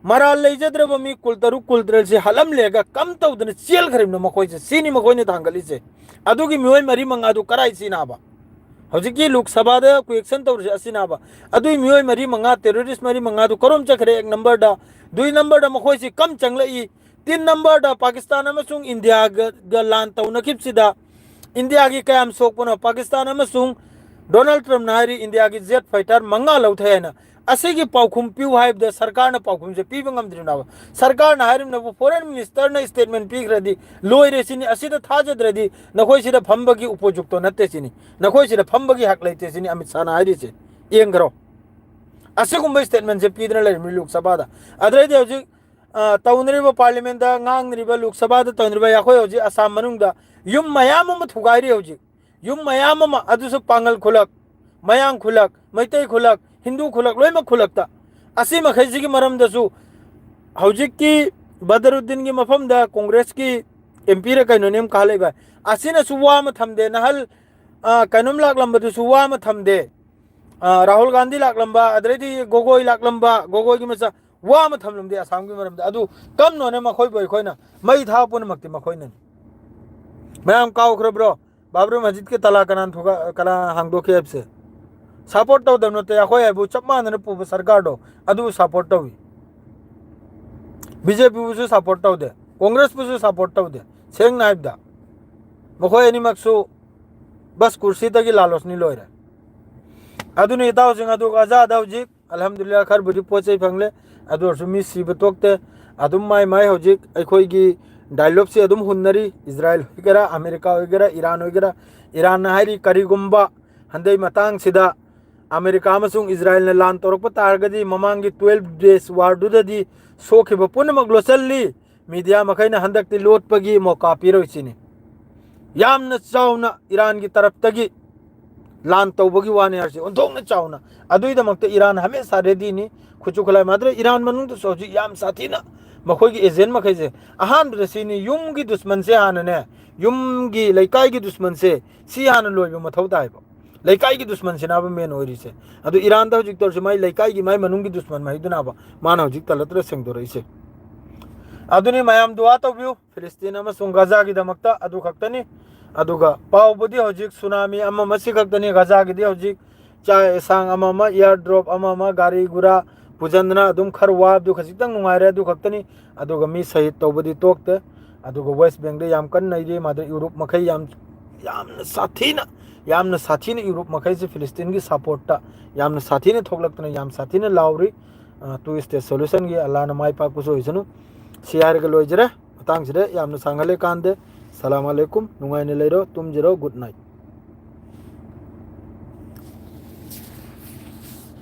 ꯃꯔꯥꯜ ꯂꯩꯖꯗ꯭ꯔꯕ ꯃꯤ ꯀꯨꯜ ꯇꯔꯨꯛ ꯀꯨꯜ ꯇꯔꯦꯠꯁꯤ ꯍꯥꯠꯂꯝꯂꯦꯒ ꯀꯝ ꯇꯧꯗꯅ ꯆꯦꯜꯈ꯭ꯔꯤꯕꯅꯣ ꯃꯈꯣꯏꯁꯦ? ꯁꯤꯅꯤ ꯃꯈꯣꯏꯅ ꯊꯥꯡꯒꯠꯂꯤꯁꯦ꯫ ꯑꯗꯨꯒꯤ ꯃꯤꯑꯣꯏ ꯃꯔꯤ ꯃꯉꯥꯗꯨ ꯀꯔꯥꯏ ꯆꯤꯅꯥꯕ? ꯍꯧꯖꯤꯛꯀꯤ ꯂꯣꯛ ꯁꯚꯥꯗ ꯀ꯭ꯋꯦꯛꯁꯟ ꯇꯧꯔꯤꯁꯦ ꯑꯁꯤꯅꯥꯕ꯫ ꯑꯗꯨꯒꯤ ꯃꯤꯑꯣꯏ ꯃꯔꯤ ꯃꯉꯥ, ꯇꯦꯔꯣꯔꯤꯁ ꯃꯔꯤ ꯃꯉꯥꯗꯨ ꯀꯔꯣꯝ ꯆꯠꯈ꯭ꯔꯦ? ꯑꯦꯛ ꯅꯝꯕꯔꯗ, ꯗꯨꯏ ꯅꯝꯕꯔꯗ ꯃꯈꯣꯏꯁꯤ ꯀꯝ ꯆꯪꯂꯛꯏ? ꯇꯤꯟ ꯅꯝꯕꯔꯗ ꯄꯥꯀꯤꯁꯇꯥꯟ ꯑꯃꯁꯨꯡ ꯏꯟꯗꯤꯌꯥꯒ ꯂꯥꯟ ꯇꯧꯅꯈꯤꯕꯁꯤꯗ ꯏꯟꯗꯤꯌꯥꯒꯤ ꯀꯌꯥꯝ ꯁꯣꯛꯄꯅꯣ? ꯄꯥꯀꯤꯁꯇꯥꯟ ꯑꯃꯁꯨꯡ ꯗꯣꯅꯥꯜꯗ ꯇ꯭ꯔꯝꯞꯅ ꯍꯥꯏꯔꯤ ꯏꯟꯗꯤꯌꯥꯒꯤ ꯖꯦꯠ ꯐꯥꯏꯇꯔ ꯃꯉꯥ ꯂꯧꯊꯩ ꯍꯥꯏꯅ꯫ ꯑꯁꯤꯒꯤ ꯄꯥꯎꯈꯨꯝ ꯄꯤꯌꯨ ꯍꯥꯏꯕꯗ ꯁꯔꯀꯥꯔꯅ ꯄꯥꯎꯈꯨꯝꯁꯦ ꯄꯤꯕ ꯉꯝꯗ꯭ꯔꯤꯕꯅꯦꯕ꯫ ꯁꯔꯀꯥꯔꯅ ꯍꯥꯏꯔꯤꯕꯅꯕꯨ ꯐꯣꯔꯦꯟ ꯃꯤꯅꯤꯁꯇꯔꯅ ꯁ꯭ꯇꯦꯠꯃꯦꯟ ꯄꯤꯈ꯭ꯔꯗꯤ ꯂꯣꯏꯔꯦ ꯁꯤꯅꯤ꯫ ꯑꯁꯤꯗ ꯊꯥꯖꯗ꯭ꯔꯗꯤ ꯅꯈꯣꯏ ꯁꯤꯗ ꯐꯝꯕꯒꯤ ꯎꯄꯣꯖꯨꯛꯇꯣ ꯅꯠꯇꯦ ꯁꯤꯅꯤ꯫ ꯅꯈꯣꯏ ꯁꯤꯗ ꯐꯝꯕꯒꯤ ꯍꯛ ꯂꯩꯇꯦ ꯁꯤꯅꯤ ꯑꯃꯤꯠ ꯁꯥꯍꯅ ꯍꯥꯏꯔꯤꯁꯦ꯫ ꯌꯦꯡꯈ꯭ꯔꯣ꯫ ꯑꯁꯤꯒꯨꯝꯕ ꯁ꯭ꯇꯦꯠꯃꯦꯟꯁꯦ ꯄꯤꯗꯅ ꯂꯩꯔꯤꯕꯅꯤ ꯂꯣꯛ ꯁꯚꯥꯗ꯫ ꯑꯗꯨꯗꯩꯗꯤ ꯍꯧꯖꯤꯛ ꯑ, ꯇꯧꯅꯔꯤꯕ ꯄꯥꯔꯂꯤꯌꯥꯃꯦꯟꯗ ꯉꯥꯡꯅꯔꯤꯕ, ꯂꯣꯛ ꯁꯚꯥꯗ ꯇꯧꯅꯔꯤꯕ, ꯑꯩꯈꯣꯏ ꯍꯧꯖꯤꯛ ꯑꯁꯥꯝ ꯃꯅꯨꯡꯗ ꯌꯨꯝ ꯃꯌꯥꯝ ꯑꯃ ꯊꯨꯒꯥꯏꯔꯤ ꯍꯧꯖꯤꯛ꯫ ꯌꯨꯝ ꯃꯌꯥꯝ ꯑꯃ, ꯑꯗꯨꯁꯨ ꯄꯥꯉꯜ ꯈꯨꯂꯛ, ꯃꯌꯥꯡ ꯈꯨꯂꯛ, ꯃꯩꯇꯩ ꯈꯨꯂꯛ, ꯍꯤꯟꯗꯨ ꯈꯨꯂꯛ, ꯂꯣꯏꯅꯃꯛ ꯈꯨꯂꯛꯇ꯫ ꯑꯁꯤ ꯃꯈꯩꯁꯤꯒꯤ ꯃꯔꯝꯗꯁꯨ ꯍꯧꯖꯤꯛꯀꯤ ꯕꯗꯔꯨꯗꯤꯟꯒꯤ ꯃꯐꯝꯗ ꯀꯣꯡꯒ꯭ꯔꯦꯁꯀꯤ ꯑꯦꯝ ꯄꯤꯔ ꯀꯩꯅꯣꯅꯦ ꯑꯃ ꯀꯥꯍꯜꯂꯛꯏꯕ꯫ ꯑꯁꯤꯅꯁꯨ ꯋꯥ ꯑꯃ ꯊꯝꯗꯦ꯫ ꯅꯍꯜ, ꯑ, ꯀꯩꯅꯣꯝ ꯂꯥꯛꯂꯝꯕꯗꯨꯁꯨ ꯋꯥ ꯑꯃ ꯊꯝꯗꯦ꯫ ꯑ, ꯔꯥꯍꯨꯜ ꯒꯥꯟꯙꯤ ꯂꯥꯛꯂꯝꯕ, ꯑꯗꯨꯗꯩꯗꯤ ꯒꯣꯒꯣꯏ ꯂꯥꯛꯂꯝꯕ, ꯒꯣꯒꯣꯏꯒꯤ ꯃꯆꯥ, ꯋꯥ ꯑꯃ ꯊꯝꯂꯝꯗꯦ ꯑꯁꯥꯝꯒꯤ ꯃꯔꯝꯗ꯫ ꯑꯗꯨ ꯀꯝꯅꯣꯅꯦ ꯃꯈꯣꯏꯕꯨ ꯑꯩꯈꯣꯏꯅ ꯃꯩ ꯊꯥꯕ ꯄꯨꯝꯅꯃꯛꯇꯤ ꯃꯈꯣꯏꯅꯅꯤ꯫ ꯃꯌꯥꯝ ꯀꯥꯎꯈ꯭ꯔꯕ꯭ꯔꯣ? ꯕꯥꯕ꯭ꯔꯤ ꯃꯁꯖꯤꯗꯀꯤ ꯇꯂꯥ ꯀꯅꯥꯅ ꯊꯨꯒꯥ-, ꯀꯅꯥ ꯍꯥꯡꯗꯣꯛꯈꯤ ꯍꯥꯏꯕꯁꯦ? ꯁꯄꯣꯔꯠ ꯇꯧꯗꯕ ꯅꯠꯇꯦ, ꯑꯩꯈꯣꯏ ꯍꯥꯏꯕꯨ ꯆꯞ ꯃꯥꯟꯅꯅ ꯄꯨꯕ ꯁꯔꯀꯥꯔꯗꯣ ꯑꯗꯨꯕꯨ ꯁꯄꯣꯔꯠ ꯇꯧꯏ꯫ ꯕꯤ ꯖꯦ ꯄꯤꯕꯨꯁꯨ ꯁꯄꯣꯔꯠ ꯇꯧꯗꯦ, ꯀꯣꯡꯒ꯭ꯔꯦꯁꯄꯨꯁꯨ ꯁꯄꯣꯔꯠ ꯇꯧꯗꯦ꯫ ꯁꯦꯡꯅ ꯍꯥꯏꯕꯗ ꯃꯈꯣꯏ ꯑꯅꯤꯃꯛꯁꯨ ꯕꯁ ꯀꯨꯔꯁꯤꯗꯒꯤ ꯂꯥꯂꯣꯁꯅꯤ ꯂꯣꯏꯔꯦ꯫ ꯑꯗꯨꯅ ꯏꯇꯥꯎꯁꯤꯡ ꯑꯗꯨ ꯒꯥꯖꯥꯗ ꯍꯧꯖꯤꯛ ꯑꯜꯍꯝꯗꯨꯂꯤꯜꯂꯥꯍ ꯈꯔꯕꯨꯗꯤ ꯄꯣꯠ ꯆꯩ ꯐꯪꯂꯦ, ꯑꯗꯨ ꯑꯣꯏꯔꯁꯨ ꯃꯤ ꯁꯤꯕ ꯇꯣꯛꯇꯦ꯫ ꯑꯗꯨꯝ ꯃꯥꯏ ꯃꯥꯏ ꯍꯧꯖꯤꯛ ꯑꯩꯈꯣꯏꯒꯤ ꯗꯥꯏꯂꯣꯞꯁꯤ ꯑꯗꯨꯝ ꯍꯨꯟꯅꯔꯤ꯫ ꯏꯖꯔꯥꯏꯜ ꯑꯣꯏꯒꯦꯔꯥ, ꯑꯃꯦꯔꯤꯀꯥ ꯑꯣꯏꯒꯦꯔꯥ, ꯏꯔꯥꯟ ꯑꯣꯏꯒꯦꯔꯥ꯫ ꯏꯔꯥꯟꯅ ꯍꯥꯏꯔꯤ ꯀꯔꯤꯒꯨꯝꯕ ꯍꯟꯗꯛ ꯃꯇꯥꯡꯁꯤꯗ ꯑꯃꯦꯔꯤꯀꯥ ꯑꯃꯁꯨꯡ ꯏꯖꯔꯥꯌꯦꯜꯅ ꯂꯥꯟ ꯇꯧꯔꯛꯄ ꯇꯥꯔꯒꯗꯤ ꯃꯃꯥꯡꯒꯤ twelve days war ꯗꯨꯗꯗꯤ ꯁꯣꯛꯈꯤꯕ ꯄꯨꯝꯅꯃꯛ ꯂꯣꯠꯁꯤꯜꯂꯤ꯫ ꯃꯤꯗꯤꯌꯥ ꯃꯈꯩꯅ ꯍꯟꯗꯛꯇꯤ ꯂꯣꯠꯄꯒꯤ ꯃꯣꯀꯥ ꯄꯤꯔꯣꯏ ꯁꯤꯅꯤ꯫ ꯌꯥꯝꯅ ꯆꯥꯎꯅ ꯏꯔꯥꯟꯒꯤ ꯇꯔꯞꯇꯒꯤ ꯂꯥꯟ ꯇꯧꯕꯒꯤ ꯋꯥꯅꯤ ꯍꯥꯏꯔꯁꯤ, ꯑꯣꯟꯊꯣꯛꯅ ꯆꯥꯎꯅ꯫ ꯑꯗꯨꯒꯤꯗꯃꯛꯇ ꯏꯔꯥꯟ ꯍꯃꯦꯁꯥ ꯔꯦꯗꯤꯅꯤ꯫ ꯈꯨꯠꯁꯨ ꯈꯨꯠꯂꯥꯏ ꯃꯥꯗ꯭ꯔꯦ꯫ ꯏꯔꯥꯟ ꯃꯅꯨꯡꯗꯁꯨ ꯍꯧꯖꯤꯛ ꯌꯥꯝ ꯁꯥꯊꯤꯅ ꯃꯈꯣꯏꯒꯤ ꯑꯦꯖꯦꯟ ꯃꯈꯩꯁꯦ, ꯑꯍꯥꯟꯕꯗ ꯁꯤꯅꯤ, ꯌꯨꯝꯒꯤ ꯗꯨꯁꯃꯟꯁꯦ ꯍꯥꯟꯅꯅꯦ, ꯌꯨꯝꯒꯤ ꯂꯩꯀꯥꯏꯒꯤ ꯗꯨꯁꯃꯟꯁꯦ ꯁꯤ ꯍꯥꯟꯅ ꯂꯣꯏꯕ ꯃꯊꯧ ꯇꯥꯏꯕ꯫ ꯂꯩꯀꯥꯏꯒꯤ ꯗꯨꯁꯃꯟꯁꯤꯅꯕ ꯃꯦꯟ ꯑꯣꯏꯔꯤꯁꯦ꯫ ꯑꯗꯨ ꯏꯔꯥꯟꯗ ꯍꯧꯖꯤꯛ ꯇꯧꯔꯤꯁꯤ ꯃꯥꯏ ꯂꯩꯀꯥꯏꯒꯤ, ꯃꯥꯏ ꯃꯅꯨꯡꯒꯤ ꯗꯨꯁꯃꯟ ꯃꯍꯩꯗꯨꯅꯕ ꯃꯥꯅ ꯍꯧꯖꯤꯛ ꯇꯂꯇ꯭ꯔ ꯁꯦꯡꯗꯣꯔꯛꯏꯁꯦ꯫ ꯑꯗꯨꯅꯤ, ꯃꯌꯥꯝ ꯗꯨꯋꯥ ꯇꯧꯕꯤꯌꯨ ꯐꯤꯂꯤꯁꯇꯤꯟ ꯑꯃꯁꯨꯡ ꯒꯖꯥꯒꯤꯗꯃꯛꯇ꯫ ꯑꯗꯨ ꯈꯛꯇꯅꯤ꯫ ꯑꯗꯨꯒ ꯄꯥꯎꯕꯨꯗꯤ ꯍꯧꯖꯤꯛ ꯁꯨꯅꯥꯃꯤ ꯑꯃ ꯑꯃꯁꯤ ꯈꯛꯇꯅꯤ꯫ ꯒꯖꯥꯒꯤꯗꯤ ꯍꯧꯖꯤꯛ ꯆꯥꯛ ꯌꯦꯁꯥꯡ ꯑꯃ ꯑꯃ, ꯏꯌꯥꯔ ꯗ꯭ꯔꯣꯞ ꯑꯃ ꯑꯃ, ꯒꯥꯔꯤ ꯒꯨꯔꯥ ꯄꯨꯖꯟꯗꯅ ꯑꯗꯨꯝ ꯈꯔ ꯋꯥꯕꯗꯨ ꯈꯖꯤꯛꯇꯪ ꯅꯨꯡꯉꯥꯏꯔꯦ, ꯑꯗꯨ ꯈꯛꯇꯅꯤ꯫ ꯑꯗꯨꯒ ꯃꯤ ꯁꯍꯤꯗ ꯇꯧꯕꯗꯤ ꯇꯣꯛꯇꯦ꯫ ꯑꯗꯨꯒ ꯋꯦꯁ ꯕꯦꯡꯗ ꯌꯥꯝ ꯀꯟꯅ ꯅꯩꯔꯤ꯫ ꯃꯥꯗꯤ ꯌꯨꯔꯣꯞ ꯃꯈꯩ ꯌꯥꯝ, ꯌꯥꯝꯅ ꯁꯥꯊꯤꯅ, ꯌꯥꯝꯅ ꯁꯥꯊꯤꯅ ꯌꯨꯔꯣꯞ ꯃꯈꯩꯁꯤ ꯐꯤꯂꯤꯁꯇꯤꯟꯒꯤ ꯁꯄꯣꯔꯠꯇ ꯌꯥꯝꯅ ꯁꯥꯊꯤꯅ ꯊꯣꯛꯂꯛꯇꯅ ꯌꯥꯝ ꯁꯥꯊꯤꯅ ꯂꯥꯎꯔꯤ꯫ ꯑ, two state solution ꯒꯤ ꯑꯜꯂꯥꯅ ꯃꯥꯏ ꯄꯥꯛꯄꯁꯨ ꯑꯣꯏꯁꯅꯨ꯫ ꯁꯤ ꯍꯥꯏꯔꯒ ꯂꯣꯏꯖꯔꯦ꯫ ꯃꯇꯥꯡꯁꯤꯗ ꯌꯥꯝꯅ ꯁꯥꯡꯍꯜꯂꯦ ꯀꯥꯟꯗꯦ꯫ ꯁꯂꯥꯝ ꯑꯂꯩꯀꯨꯝ꯫ ꯅꯨꯡꯉꯥꯏꯅ ꯂꯩꯔꯣ, ꯇꯨꯝꯖꯔꯣ꯫ Good night꯫